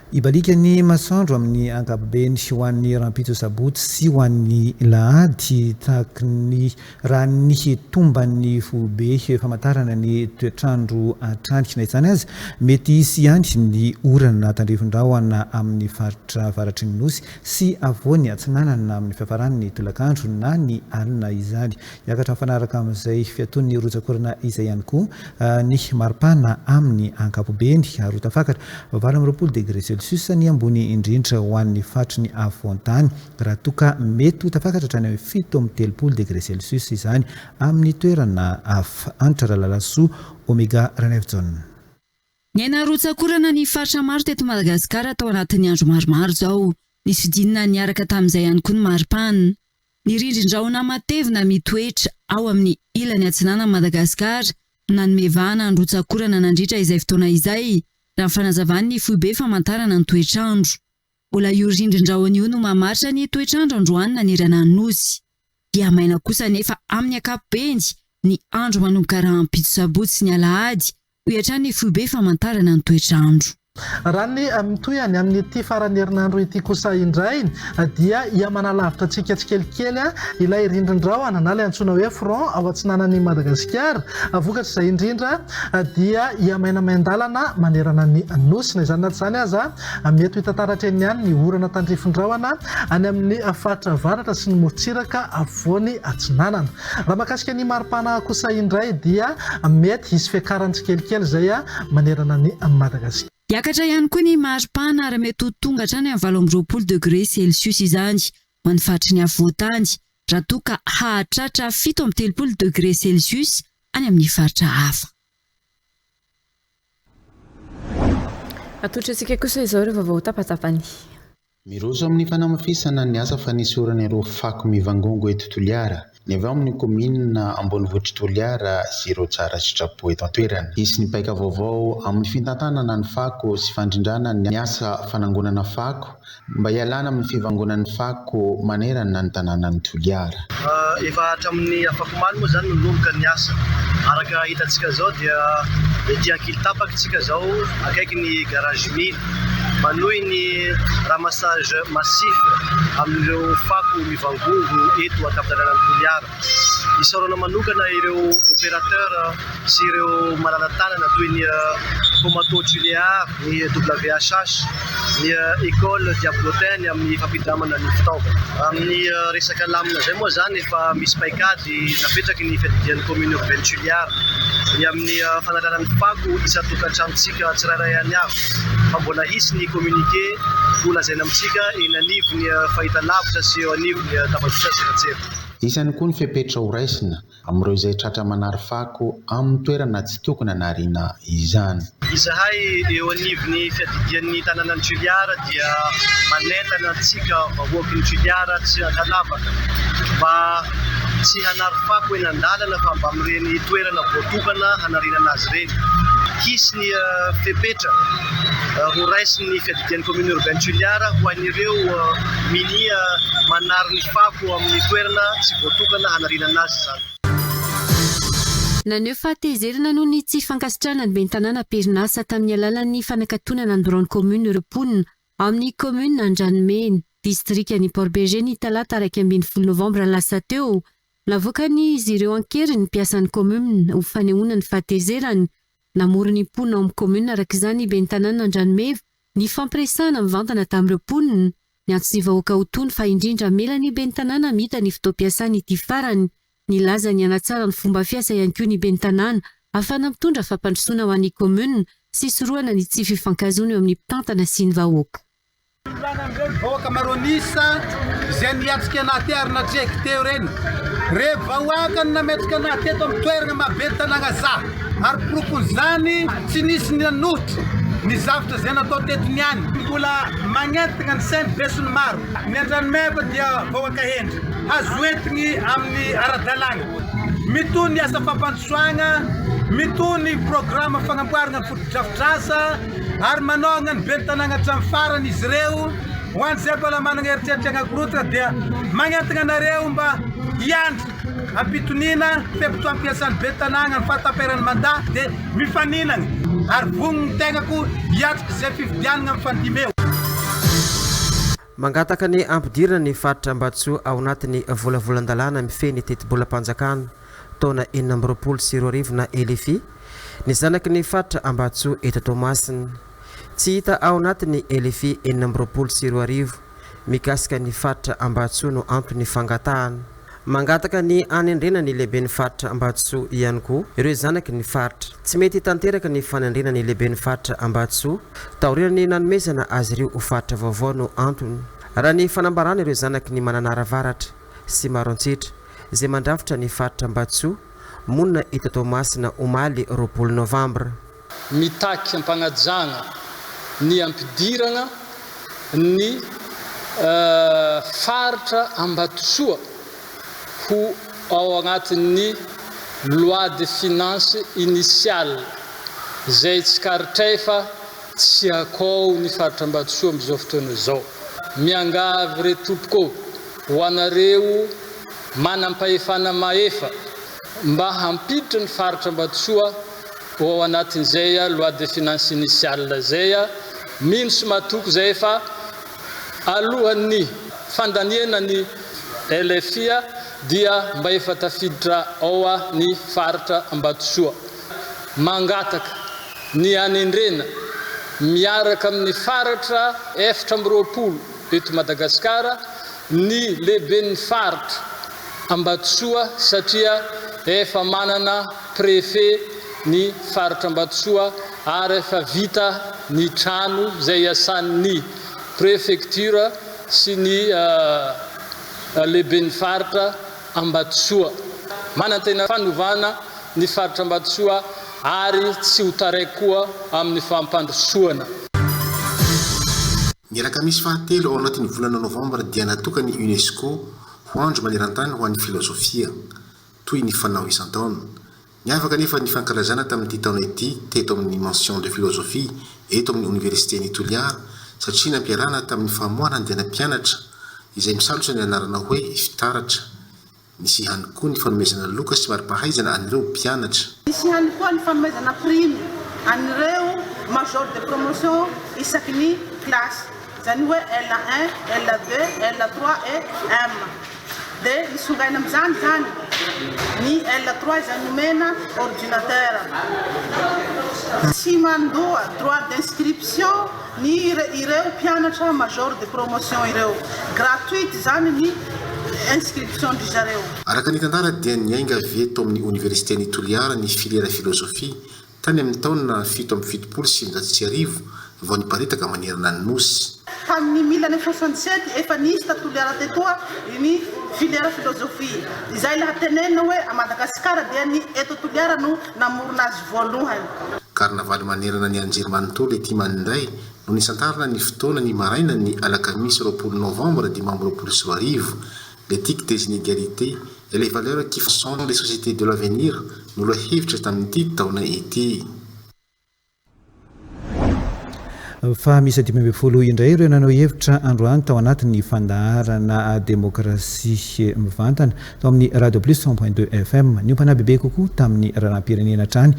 Hibaliaka ny masoandro amin'ny ankapobeny ho an'ny rahampitso sabotsy sy ho an'ny lahady tahaky ny Raha ny tomban'ny foibe famantarana ny toetr'andro hatrany. Na izany aza, mety hisy ihany ny orana tandrifin-drahona amin'ny faritra avaratry ny Nosy sy afovoany atsinanana amin'ny fiafaran'ny tolakandro na ny alina izany. Hiakatra mifanaraka amin'izay fiatoan'ny rotsak'orana izay ihany koa ny maripana amin'ny ankapobeny ary ho tafakatra 28 degre celsius ny ambony indrindra ho an'ny faritry ny afovoan-tany. Raha toa ka mety ho tafakatra hatrany amin'ny 37 degre celsius izany amin'ny toerana hafa. Hanitra Ralalasoa, Omega Ranaivojaona. Niaina rotsak'orana ny faritra maro teto Madagasikara tao anatin'ny andro maromaro izao. Nisy fidinana niaraka tamin'izay ihany koa ny maripana. Ny rindrin-drahona matevina mitoetra ao amin'ny ilany atsinanan'i Madagasikara no nanome vahana ny rotsak'orana nandritra izay fotoana izay, raha ny fanazavan'ny foibe famantarana ny toetr'andro. Mbola io rindrin-drahona io no mamaritra ny toetr'andro androany nanerana ny Nosy. Hihamaina kosa anefa amin'ny ankapobeny ny andro manomboka rahampitso sabotsy sy ny alahady, hoy hatrany ny foibe famantarana ny toetr'andro. Raha ny mitohy any amin'ity faran'ny herinandro ity kosa indray dia hihamanalavitra antsika tsikelikely ilay rindrin-drahona na ilay antsoina hoe front ao atsinanan'i Madagasikara. Vokatr'izay indrindra dia hihamainamain-dalana manerana ny Nosy. Na izany na tsy izany aza Mety ho hita taratra eny ihany ny orana tandrifin-drahona any amin'ny faritra avaratra sy ny morontsiraka afovoany atsinanana. Raha mahakasika ny maripana kosa indray dia mety hisy fiakarany tsikelikely izay manerana an'i Madagasikara. Hiakatra ihany koa ny maripana ary mety ho tonga hatrany amin'ny 28 degré celsius izany ho an'ny faritry ny afovoan-tany raha toa ka hahatratra 37 degré celsius any amin'ny faritra hafa. Atolotra antsika kosa izao ireo vaovao tapatapany. Miroso amin'ny fanamafisana ny asa fanesorana ireo fako mivangongo eto Toliara ny avy ao amin'ny kaominina ambonivohitr'i Toliara sy ireo tsara sitrapo eto an-toerana. Hisy ny paika vaovao amin'ny fitantanana ny fako sy fandrindrana ny asa fanangonana fako mba hialana amin'ny fivangonan'ny fako manerana ny tanànan'i Toliara. Efa hatramin'ny afakomaly moa izany no nanomboka ny asa. Araka hitantsika izao dia ety Ankilitapaka isika izao akaiky ny garage mily. Manohy ny ramassage massif amin'ireo fako mivangongo eto an-tampon-tanànan'i Toliara. Isaorana manokana ireo opérateur sy ireo malala-tanana toy ny Comato Tulear, ny WHH, ny Ecole Diablotin ny amin'ny fampindramana ny fitaovana. Amin'ny resaka lamina izay moa izany efa misy paikady napetraky ny fiadidian'ny commune urbaine Tulear ny amin'ny fanalana ny fako isan-tokantranontsika tsirairay any avy fa mbola hisy ny communiqué ho lazaina amintsika eny anivon'ny fahitalavitra sy eo anivon'ny tambajotra serasera. Hisy ihany koa ny fepetra horaisina amin'ireo izay tratra manary fako amin'ny toerana tsy tokony hanariana izany. Izahay eo anivon'ny fiadidian'ny tanànan'i Toliara dia manentana antsika vahoakin'i Toliara tsy ankanavaka mba tsy hanary fako eny an-dalana fa mba amin'ireny toerana voatokana hanarinana azy ireny. Hisy ny fepetra ho raisin'ny fiadidian'ny commune urbaine Toliara ho an'ireo minia manary ny fako amin'ny toerana tsy voatokana hanarinana azy izany. Naneho fahatezerana noho ny tsy fankasitrahana ny ben'ny tanàna am-perinasa tamin'ny alalan'ny fanakatonana ny biraon'ny commune ireo mponina ao amin'ny commune Andranomena, distrikan'i Port Bergé ny talata 11 novambra lasa teo. Navoakan'izy ireo an-keriny ny mpiasan'ny commune ho fanehoana ny fahatezerany. Namory ny mponina ao amin'ny commune araka izany ny ben'ny tanàna Andranomeva nifampiresahana mivantana tamin'ireo mponina. Niantso ny vahoaka ho tony fa indrindra hamela ny ben'ny tanàna hamita ny fotoam-piasany ity farany. Nilaza ny hanatsara ny fomba fiasa ihany koa ny ben'ny tanàna ahafahana mitondra fampandrosoana ho an'ny commune sy hisorohana ny tsy fifankahazoana eo amin'ny mpitantana sy ny vahoaka. Filanan'ireny vahoaka maro an'isa izay niatrika anah teo ary natrehiko teo ireny. Re vahoaka no nametraka anah teto amin'ny toerana maha ben'ny tanàgna zah ary porofon'izany tsy nisy nanohitra ny zavtra izay natao teto niany. Mbola magnentagna ny sain'ny besinimaro. Ny Andranomeva dia vahoaka hendry, azo entigny amin'ny ara-dalàgna. Mitohy ny asa fampandrosoagna, mitohy ny programa fagnamboaragna ny fotodrafitrasa ary manohagna ny ben'ny tanàgna hatramin'ny farany izy ireo. Ho an'izay mbola managna eritreritra hagnakorotana dia magnentagna anareo mba hiandry am-pitoniana fe-potoam-piasan'ny ben'ny tanàgna ny fahataperan'ny mandat dia mifaninagna ary vonogno ny tegnako hiatrika izay fifidianagna mifandimby eo. Mangataka ny hampidirana ny faritra Ambatosoa ao anatin'ny volavolan-dalàna mifehy ny tetibolam-panjakana taona 2026 na LFI ny zanaky ny faritra Ambatosoa eto Toamasina. Tsy hita ao anatin'ny LFI 2026 mikasika ny faritra Ambatosoa no anton'ny fangatahana. Mangataka ny hanendrena ny lehiben'ny faritra Ambatosoa ihany koa ireo zanaky ny faritra. Tsy mety tanteraka ny fanendrena ny lehiben'ny faritra Ambatosoa taorian'ny nanomezana azy ireo ho faritra vaovao no antony, raha ny fanambarana ireo zanaky ny Mananara Avaratra sy Maroantsetra izay mandrafitra ny faritra Ambatosoa monina eto Toamasina omaly 20 novambra. Mitaky am-pagnajagna ny ampidiragna ny faritra Ambatosoa ho ao agnatin'ny loi de finances initiale izay tsikaritray fa tsy akao ny faritra Ambatosoa amin'izao fotoana izao. Miangavy re tompoko ô, ho anareo manam-pahefana mahefa mba hampiditra ny faritra Ambatosoa ho ao anatin'izay loi de finances initiale izay, mino sy matoky izay fa alohan'ny fandaniana ny LFI dia mba efa tafiditra ao ny faritra Ambatosoa. Mangataka ny hanendrena miaraka amin'ny faritra 24 eto Madagasikara ny lehiben'ny faritra Ambatosoa satria efa manana Préfet ny faritra Ambatosoa ary efa vita ny trano izay iasan'ny Préfecture sy ny lehiben'ny faritra Ambatosoa. Manantena fanovana ny faritra Ambatosoa ary tsy ho taraiky koa amin'ny fampandrosoana. Ny alakamisy fahatelo ao anatin'ny volana novambra dia natokan'ny Unesco ho andro maneran-tany ho an'ny filozofia, toy ny fanao isan-taona. Niavaka anefa ny fankalazana tamin'ity taona ity teto amin'ny Mention de Philosophie eto amin'ny Oniversiten'i Toliara satria nampiarahana tamin'ny famoahana andiana mpianatra izay misalotra ny anarana hoe Fitaratra. Nisy ihany koa ny fanomezana loka sy mari-pahaizana an'ireo mpianatra. Nisy ihany koa ny fanomezana prime an'ireo major de promotion isaky ny kilasy, izany hoe L1, L2, L3 et M. Dia nisongaina amin'izany izany ny L3 izay nomena ordinateur. Tsy mandoa droit d'inscription ny ireo mpianatra major de promotion ireo. Gratuite izany ny inscription-dry zareo. Araka ny tantara dia niainga avy eto amin'ny Oniversiten'i Toliara ny filière Filozofia tany amin'ny taona 1977 vao niparitaka manerana ny Nosy. Tamin'ny 1967 efa nisy ta Toliara tetoa ny filière Philosophie. Izay laha tenenina hoe a Madagasikara dia ny eto Toliara no namorona azy voalohany. Karnavaly manerana ny anjerimanontolo ety Maninday no nisantarana ny fotoana ny marainan'ny alakamisy 20 novambra 2025. L'éthique des inégalités et les valeurs qui façonnent les sociétés de l'avenir no lohahevitra tamin'ity taona ity. Fa miisa 15 indray ireo nanao hevitra androany tao anatin'ny fandaharana Demokrasia mivantana tao amin'ny Radio Plus 100 point 2 FM. Niompana bebe kokoa tamin'ny raharaham-pirenena hatrany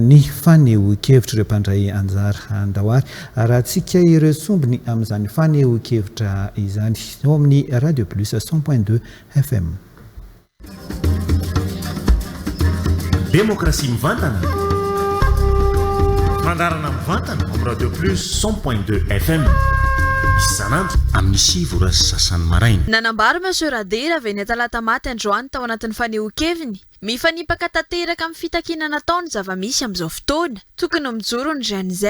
ny fanehoan-kevitr'ireo mpandray anjara. Andao ary arahantsika ireo sombiny amin'izany fanehoan-kevitra izany ao amin'ny Radio Plus 100 point 2 FM. Demokrasia mivantana. Fandaharana mivantana ao amin'ny Radio Plus 100.2 FM. Isan'andro amin'ny sivy ora sy sasany maraina. Nanambara Monsieur Radera avy eny Talatamaty androany tao anatin'ny fanehoan-keviny, mifanipaka tanteraka amin'ny fitakiana natao ny zava-misy amin'izao fotoana. Tokony mijoro ny Gen Z,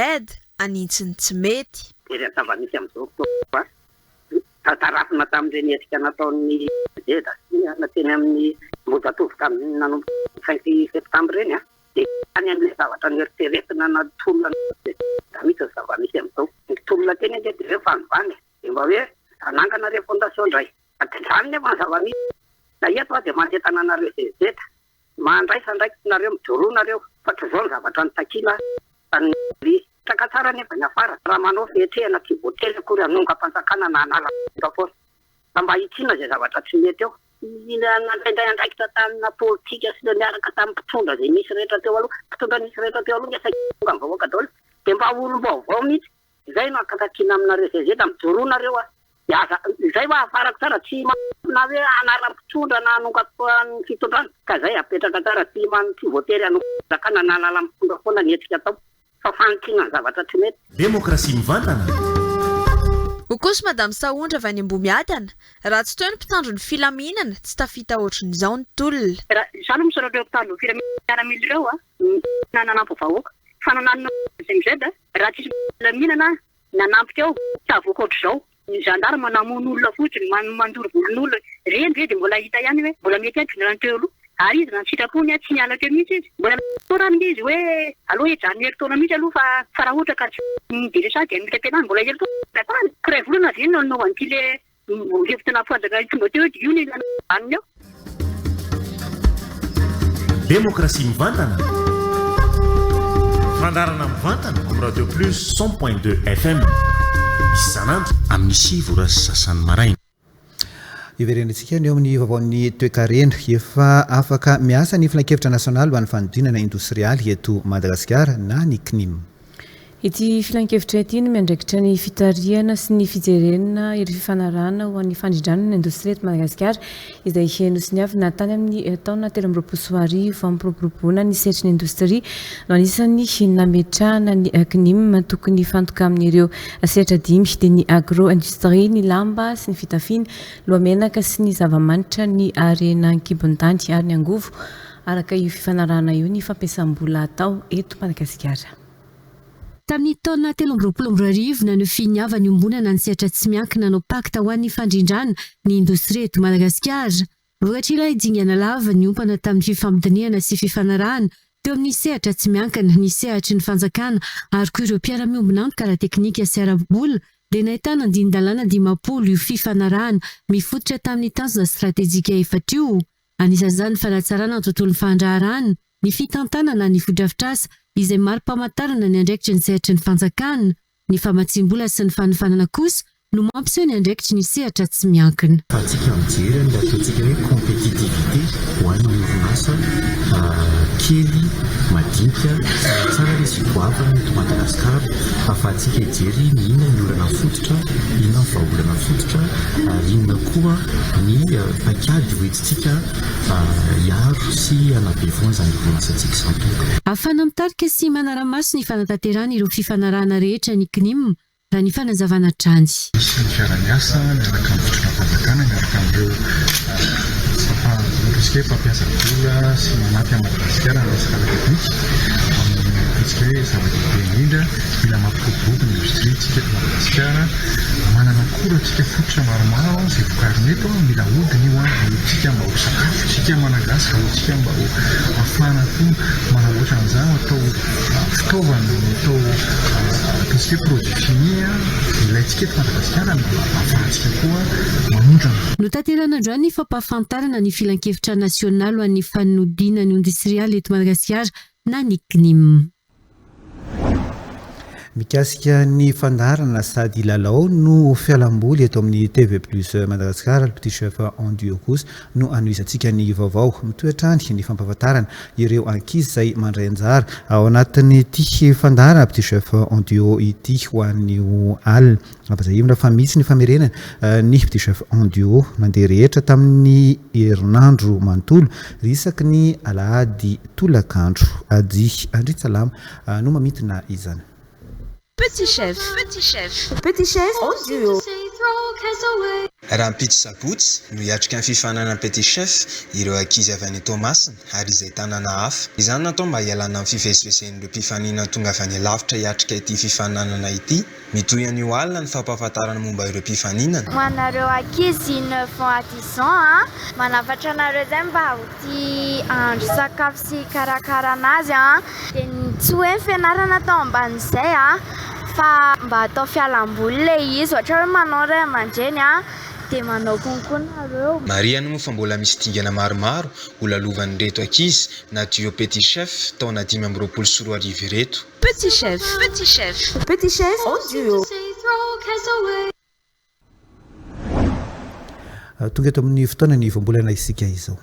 hanintsy ny tsy mety. Tery ny zava-misy amin'izao fotoana. Tarafina tamin'ireny hetsika nataon'ny Zeda sy ny teny amin'ny Ambohijatovo tamin'ny nanomboka ny cinq septembre ireny dia any amin'ilay zavatra noeritreretina na tolona Zeda mihitsy ny zava-misy amin'izao. Ny tolona teny ange dia hoe fanovana e! Dia mba hoe hanangana refondation indray. Fa tsy izany nefa ny zava-misy. Na eto aho dia manentana anareo Zeda Mandraisa andraikitra nareo, mijoroa nareo fa tsy izao ny zavatra notakiana tamin'ny Traka tsara anefa ny afara raha manao fihetrehana tsy voatery akory hanongam-panjakana na hanala mpitondra foana fa mba hitsiana izay zavatra tsy mety eo. Ny nandraindray andraikitra tamina politika sy niaraka tamin'ny mpitondra izay nisy rehetra teo aloha, mpitondra nisy rehetra teo aloha nge saika tonga ny vahoaka daholo dia mba olom-baovao mihitsy Izay no akatakiana aminareo zay zay da mijoroa nareo a! Dia aza izay hoa afarako tsara tsy na hoe anaram-pitondra na hanongako ny fitondrana ka izay apetraka tsara tsy man tsy voatery hanongam-panjakana na hanala mitondra foana ny hetsika atao fa fanitsiana ny zavatra tsy mety. Demokrasia mivantana. Hoy kosa Madame Sahondra avy any Ambohimiadana, raha tsy teo ny mpitandro ny filaminana, tsy tafita ohatrin'izao ny tolona. Raha izaho aloha misaotra ireo mpitandro ny filaminana miaramila ireo a, nanampy vahoaka fa nananona MZ Raha tsisy filaminana nanampy teo tsy avoaka ohatr'izao. Ny gendarme namono olona fotsiny, mandoro volon'olona, ireny ve dia mbola hita ihany hoe mbola mety ihany général teo aloha. Ary izy raha ny sitrapony tsy niala teo mihitsy izy. Mbola taona ange izy hoe aleo hijanona herintaona mihitsy aloha fa fa raha ohatra ka tsy mi-delesage dia hametra-pialana mbola herintaona. Ka iray volana ve no nanaovan'ity le Hevitra nampifandraika tonga teo dia io no ilana vaniny eo. Demokrasia mivantana. Fandaharana mivantana amin'ny Radio Plus 100 point 2 FM. Isan'andro amin'ny sivy ora sy sasany maraina. Hiverenantsika ny eo amin'ny vaovaon'ny toekarena. Efa afaka miasa ny Filankevitra nasionaly ho an'ny fanodinana indosrialy eto Madagasikara na ny CNIM. Ity filankevitra ity no miandraikitra ny fitarihana sy ny fijerena ireo fifanarahana ho an'ny fandrindrana ny indostria eto Madagasikara izay nosoniavina tany amin'ny taona 2023 fampiroboroboana ny sehatry ny indostria no anisan'ny nametrahana ny CNIM tokony hifantoka amin'ireo sehatra dimy dia ny agro-industrie, ny lamba sy ny fitafiana, lohamenaka sy ny zava-manitra, ny harena an-kibon'ny tany ary ny angovo araka io fifanarahana io ny fampiasam-bola atao eto Madagasikara. Tamin'ny taona 2023, naneho finiavana iombonana ny sehatra tsy miankina hanao pakta ho an'ny fandrindrana ny indostria eto Madagasikara. Vokatr'ilay dingana lava niompana tamin'ny fifampidinihana sy fifanarahana teo amin'ny sehatra tsy miankina, ny sehatry ny fanjakana ary koa ireo mpiara-miombon'antoka ara-teknika sy ara-bola. dia nahitana andinin-dalàna 50 io fifanarahana mifototra tamin'ny tanjona stratejika efatra io. Anisan'izany ny fanatsarana ny tontolon'ny fandraharahana, ny fitantanana ny fotodrafitrasa izay mari-pamantarana ny andraikitry ny sehatry ny fanjakana, Ny famatsiam-bola sy ny fanofanana kosa no mampiseho ny andraikitry ny sehatra tsy miankina. Ahafahantsika mijery an'ilay ataontsika hoe compétitivité ho an'ny orinasa kely, madinika, tsara re sy goavana eto Madagasikara. Ahafahantsika hijery ny inona ny olana fototra, inona ny vahaolana fototra ary inona koa ny paikady hoentintsika hiaro sy hanabe foana izany orinasantsika izany tompoko. Ahafahana mitarika sy manara-maso ny fanatanterahana ireo fifanarahana rehetra ny CNIM, raha ny fanazavana hatrany. Misy ny fiaraha-miasa miaraka amin'ny fitondram-panjakana, miaraka amin'ireo ataontsika hoe mpampiasa vola sy manampy an'i Madagasikara amin'ny resaka ara-teknika, amin'ny ataontsika hoe zava-dehibe indrindra, mila mampiroborobo ny indostria isika eto Madagasikara. Manana akora tsika fototra maromaro izay vokarina eto, mila ahodina io an, ahodintsika mba ho sakafo tsika Malagasy, ahodintsika mba ho ahafahana koa manamboatra an'izany ho atao fitaovana, ho atao ataontsika hoe produit fini ilaintsika eto Madagasikara mba ahafahantsika koa manondrana. Notanterahina androany ny fampahafantarana ny Filankevitra nasionaly ho an'ny fanodinana indositrialy eto Madagasikara na ny CNIM. Mikasika ny fandaharana sady lalao no fialamboly eto amin'ny TV Plus Madagascar, Le Petit Chef en Duo kosa no hanohizantsika ny vaovao. Mitohy hatrany ny fampahafantarana ireo ankizy izay mandray anjara ao anatin'ity fandaharana Petit Chef en Duo ity ho an'io alina. Ampahatsiahivina fa misy ny famerenana ny Petit Chef en Duo nandeha rehetra tamin'ny herinandro manontolo isaky ny alahady tolakandro. Adi Andriantsalama no mamintina izany. Petit chef, petit chef, petit chef en duo. Rahampitso sabotsy no hiatrika ny fifaninanana Petit Chef ireo ankizy avy any Toamasina ary izay tanàna hafa. Izany natao mba hialana amin'ny fivezivezen'ireo mpifaninana tonga avy any alavitra hiatrika ity fifaninanana ity. Mitohy anio alina ny fampahafantarana momba ireo mpifaninana. Ho anareo ankizy neuf ans à dix ans a, manafatra anareo zay mba ho tia hahandro sakafo sy hikarakara anazy a, dia tsy hoe ny fianarana atao ambanin'izay a, fa mba atao fialamboly ilay izy, ohatra hoe manao ny ray aman-dreny a, dia manao konko nareo. Marihana moa fa mbola misy dingana maromaro ho lalovan'ireto ankizy na duo Petit Chef taona 2025 ireto. Petit chef, petit chef, petit chef en duo. Tonga eto amin'ny fotoana ny voambolana isika izao.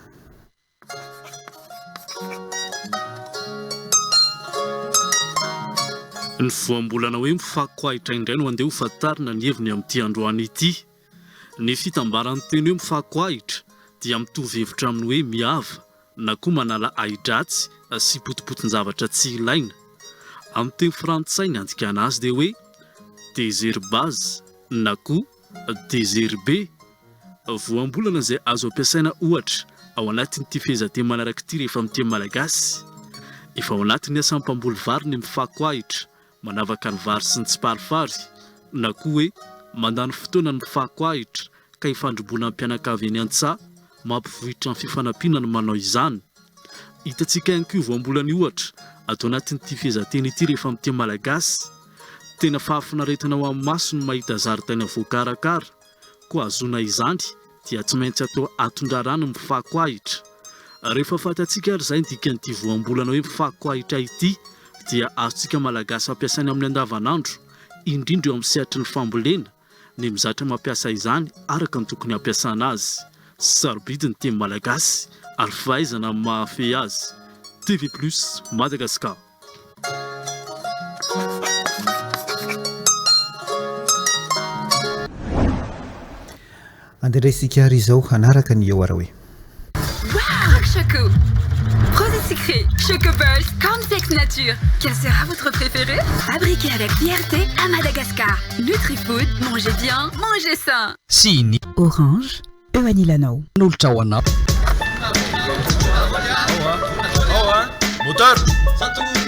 Ny voambolana hoe mifako ahitra indray no andeha ho fantarina ny heviny amin'ity androany ity. Ny fitambaran'ny teny hoe mifako ahitra dia mitovy hevitra amin'ny hoe mihava na koa manala ahi-dratsy sy potipotin-javatra tsy ilaina. Amin'ny teny frantsay ny andikana azy dia hoe désherbage na koa désherber. Voambolana izay azo ampiasaina ohatra ao anatin'ity fehezanteny manaraka ity rehefa miteny malagasy. Efa ao anatin'ny asan'ny mpamboly vary ny mifako ahitra Manavaka ny vary sy ny tsiparifary, na koa hoe mandany fotoana ny fako ahitra ka ifandrobona mpianakavy eny an-tsaha, mampivohitra ny fifanampiana ny manao izany. Hitantsika ihany koa io voambolana io ohatra ato anatin'ity fehezanteny ity rehefa miteny malagasy, Tena fahafinaretana ho an'ny maso ny mahita zaridaina voakarakara, koa hahazoana izany dia tsy maintsy atao atondrarano ny fako ahitra. Rehefa fantatsika ary izay ny dikan'ity voambolana hoe fako ahitra ity dia azontsika Malagasy ampiasaina amin'ny andavanandro, indrindra eo amin'ny sehatry ny fambolena, ny mizatra mampiasa izany araka ny tokony hampiasana azy. Sarobidy ny teny Malagasy ary fahaizana ny mahafehy azy. TV Plus Madagascar. Andeha indray isika ary izao hanaraka ny eo ara hoe. Croque Choco, Rosé sucré, Choco Burst, Cornflakes nature. Quel sera votre préféré? Fabriqué avec fierté à Madagascar. Nutrifood, mangez bien, mangez sain. Sy ny. Orange, eo anilanao. Nolotra ho anao. Moteur!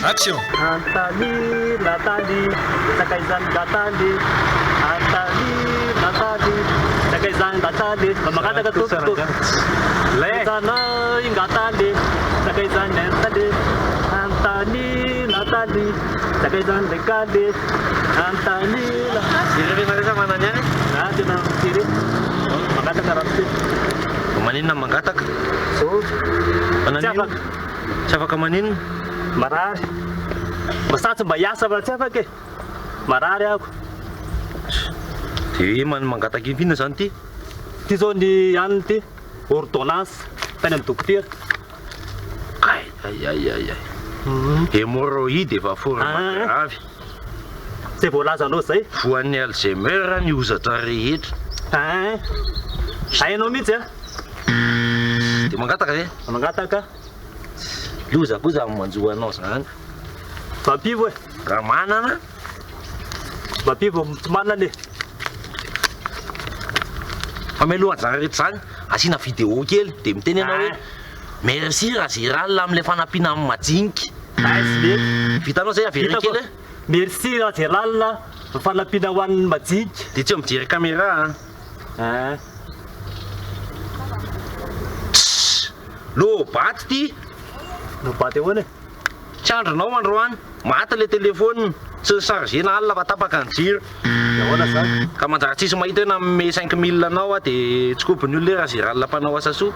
Action! Antali, Natalie, sakaizan'i Natalie, Antali, Natalie, sakaizan'i Natalie, mba mangataka tompoko, Lay, Natalie, sakaizan'i Natalie, Antali, Natalie. Nataly, sakaizan'ny lekaly, Antanila. Ireo rehetra manana ihany. Ah, tena mijery. Mangataka ramose. Maninona mangataka? Zao. Tsy afaka. Tsy afaka maninona? Marary. Mba satsy mba hiasa fa tsy afaka e. Marary aho. Dia man mangataka inona izany ity? Ity zao ny anona ity, ordonnance tany amin'ny dokotera. Ay ay ay ay ay. Hémorroïde efa forme grave. Zay voalazanao zay. Voan'ny Alzheimer ny hozatra rehetra. Ein. Hainao mihitsy a. Dia mangataka ve? Mangataka. Loza koa zany manjo anao zany. Mampivo e. Raha manana. Mampivo tsy manana e. Fa mialohan'izany rehetra izany, asiana vidéo kely dia miteny ianao hoe merci Razeral amin'ilay fanampiana amin'ny majinika. Vitanao izay avereno kely e. Merci Razeral amin'ny fanampiana ho an'ny majinika. Dia tsy eo mijery caméra an. Ein. Tssss! Lobaty ity! Lobaty ahoana e? Tsy andrinao androany. Maty ilay téléphone, tsy ni-charger-na alina fa tapaka ny jiro. Dia ahoana izany? Ka manjary tsisy mahita hoe nanome 5000 anao aho dia tsy kobon'ny olona hoe Razeral mpanao asa soa.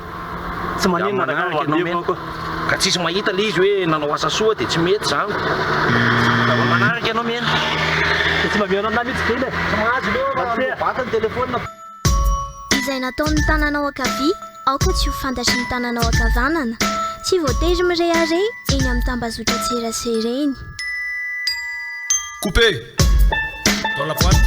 Tsy maninona Dia raha manaraka ianao mandeha mena. Ka tsisy mahita ilay izy hoe nanao asa soa dia tsy mety izany. Dia manaraka ianao mena. Dia tsy mba mihaino anah mihitsy ve ilay? Tsy mahazo leo fa lobaty ny téléphone. Izay nataon'ny tananao ankavia, aoka tsy ho fantatry ny tananao ankavanana. Tsy voatery mirehareha eny amin'ny tambazotran-tserasera eny. Coupé dans la boîte.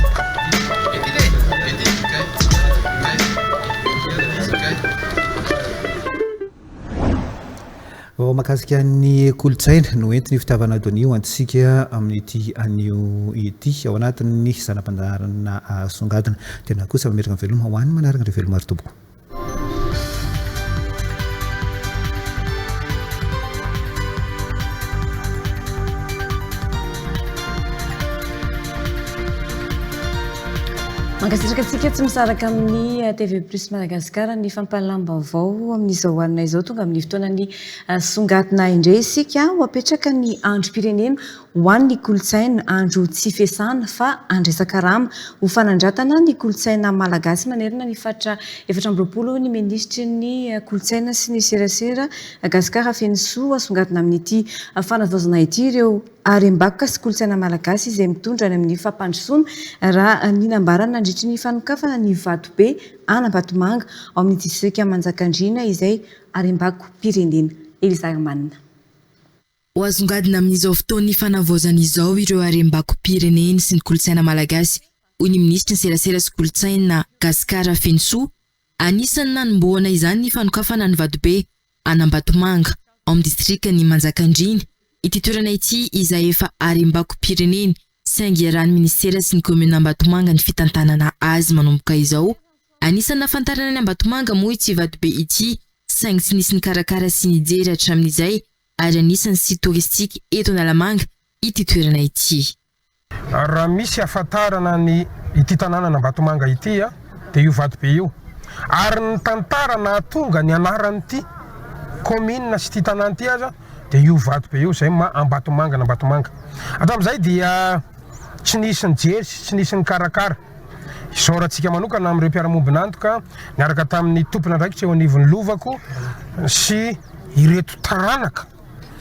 Vaovao mahakasika ny kolontsaina no entin'ny fitiavana Donia ho antsika amin'ity anio ity ao anatin'ny zana-pandaharana songadina. Tena kosa mametraka ny veloma ho an'ny manaraka ny veloma ry tompoko. Mankasitraka antsika tsy misaraka amin'ny eh, TV Plus Madagascar ny fampahalalam-baovao amin'izao alina izao. Tonga amin'ny fotoanan'ny eh, songadina indray isika. Ho apetraka ny androm-pirenena ho an'ny kolontsaina, andro tsy fiasana fa andraisan-karama ho fanandratana ny kolontsaina malagasy manerana ny faritra 24 hoy ny minisitry ny eh, kolontsaina sy ny serasera Gascar Fenosoa. Songadina amin'ity fanavaozana ity ireo harem-bakoka sy kolontsaina malagasy izay mitondra any amin'ny fampandrosoana, raha ny nambarany nandritry ny fanokafana ny Vatobe an'Ambatomanga ao amin'ny distrika Manjakandriana izay harem-bako-pirenena. Elisa Herman. Ho asongadina amin'izao fotoan'ny fanavaozana izao ireo harem-bako-pirenena sy ny kolontsaina malagasy, hoy ny minisitry ny serasera sy kolontsaina, Gascar Fenosoa, Anisan'ny nanombohana izany ny fanokafana ny Vatobe an'Ambatomanga, ao amin'ny distrikan'i Manjakandriana. Ity toerana ity izay efa harem-bako-pirenena, saingy iarahan'ny minisitera sy ny kaominina Ambatomanga ny fitantanana azy manomboka izao. Anisan'ny nahafantarana ny Ambatomanga moa ity Vatobe ity, saingy tsy nisy nikarakara sy nijery hatramin'izay ary anisan'ny site touristique eto Analamanga ity toerana ity. Ary raha misy ahafantarana ny ity tanànan'Ambatomanga ity dia io vatobe io. Ary ny tantara nahatonga ny anaran'ity kaominina sy ity tanàna ity aza dia io vatobe io, izay maha Ambatomanga an'Ambatomanga. Hatramin'izay dia tsy nisy nijery sy tsy nisy nikarakara. Isaorantsika manokana amin'ireo mpiara-mombon'antoka niaraka tamin'ny tompon'andraikitra eo anivon'ny Lovako sy ireto taranaka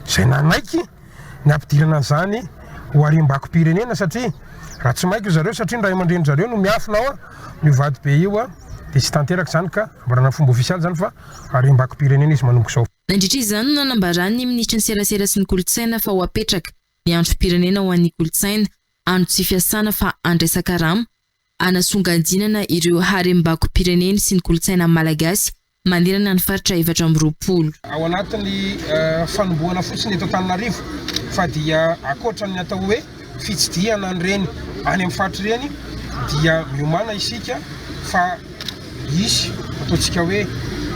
izay nanaiky ny hampidirana an'izany ho harem-bako-pirenena satria raha tsy maika zareo satria ny ray aman-drenin zareo no miafina ao io vatobe io dia tsy tanteraka izany ka ambarana amin'ny fomba ofisialy izany fa harem-bako-pirenena izy manomboka izao. Nandritra izany no nanambaran'ny minisitry ny serasera sy ny kolontsaina fa ho apetraka ny androm-pirenena ho an'ny kolontsaina, andro tsy fiasana fa andraisan-karama, hanasongadinana ireo harem-bako-pirenena sy ny kolontsaina malagasy manerana ny faritra 24. Ao anatin'ny fanombohana fotsiny eto Antananarivo fa dia ankoatra ny atao hoe fitsidihana an'ireny any amin'ny faritra ireny dia miomàna isika fa hisy ataontsika hoe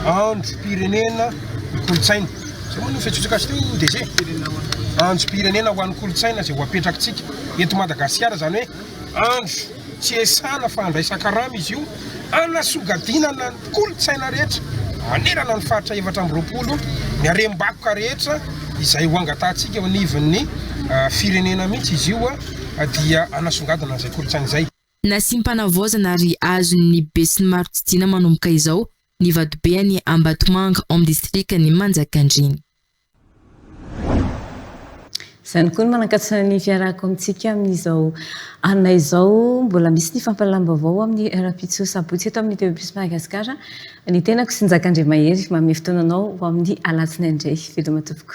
androm-pirenena ny kolontsaina. Izay moa no fiantsoantsika azy teo DG? Androm-pirenena ho an'ny kolontsaina izay ho apetrakitsika eto Madagasikara izany hoe Andro tsy iasana fa andraisan-karama izy io, anasongadinana ny kolontsaina rehetra manerana ny faritra 24, ny harem-bakoka rehetra izay ho angatahantsika eo anivon'ny firenena mihitsy izy io dia hanasongadina an'izay kolontsaina izay. Nasiam-panavaozana ary azon'ny besinimaro tsidihina manomboka izao ny vatobe any Ambatomanga ao amin'ny distrikan'i Manjakandriana. Izany koa no manankatona ny fiarahako amintsika amin'izao alina izao. Mbola misy ny fampahalalam-baovao amin'ny rahampitso sabotsy eto amin'ny TV Plus Madagascar. Ny tenako sy Njaka Andriamahery manome fotoana anao ho amin'ny alatsinainy indray. Veloma tompoko.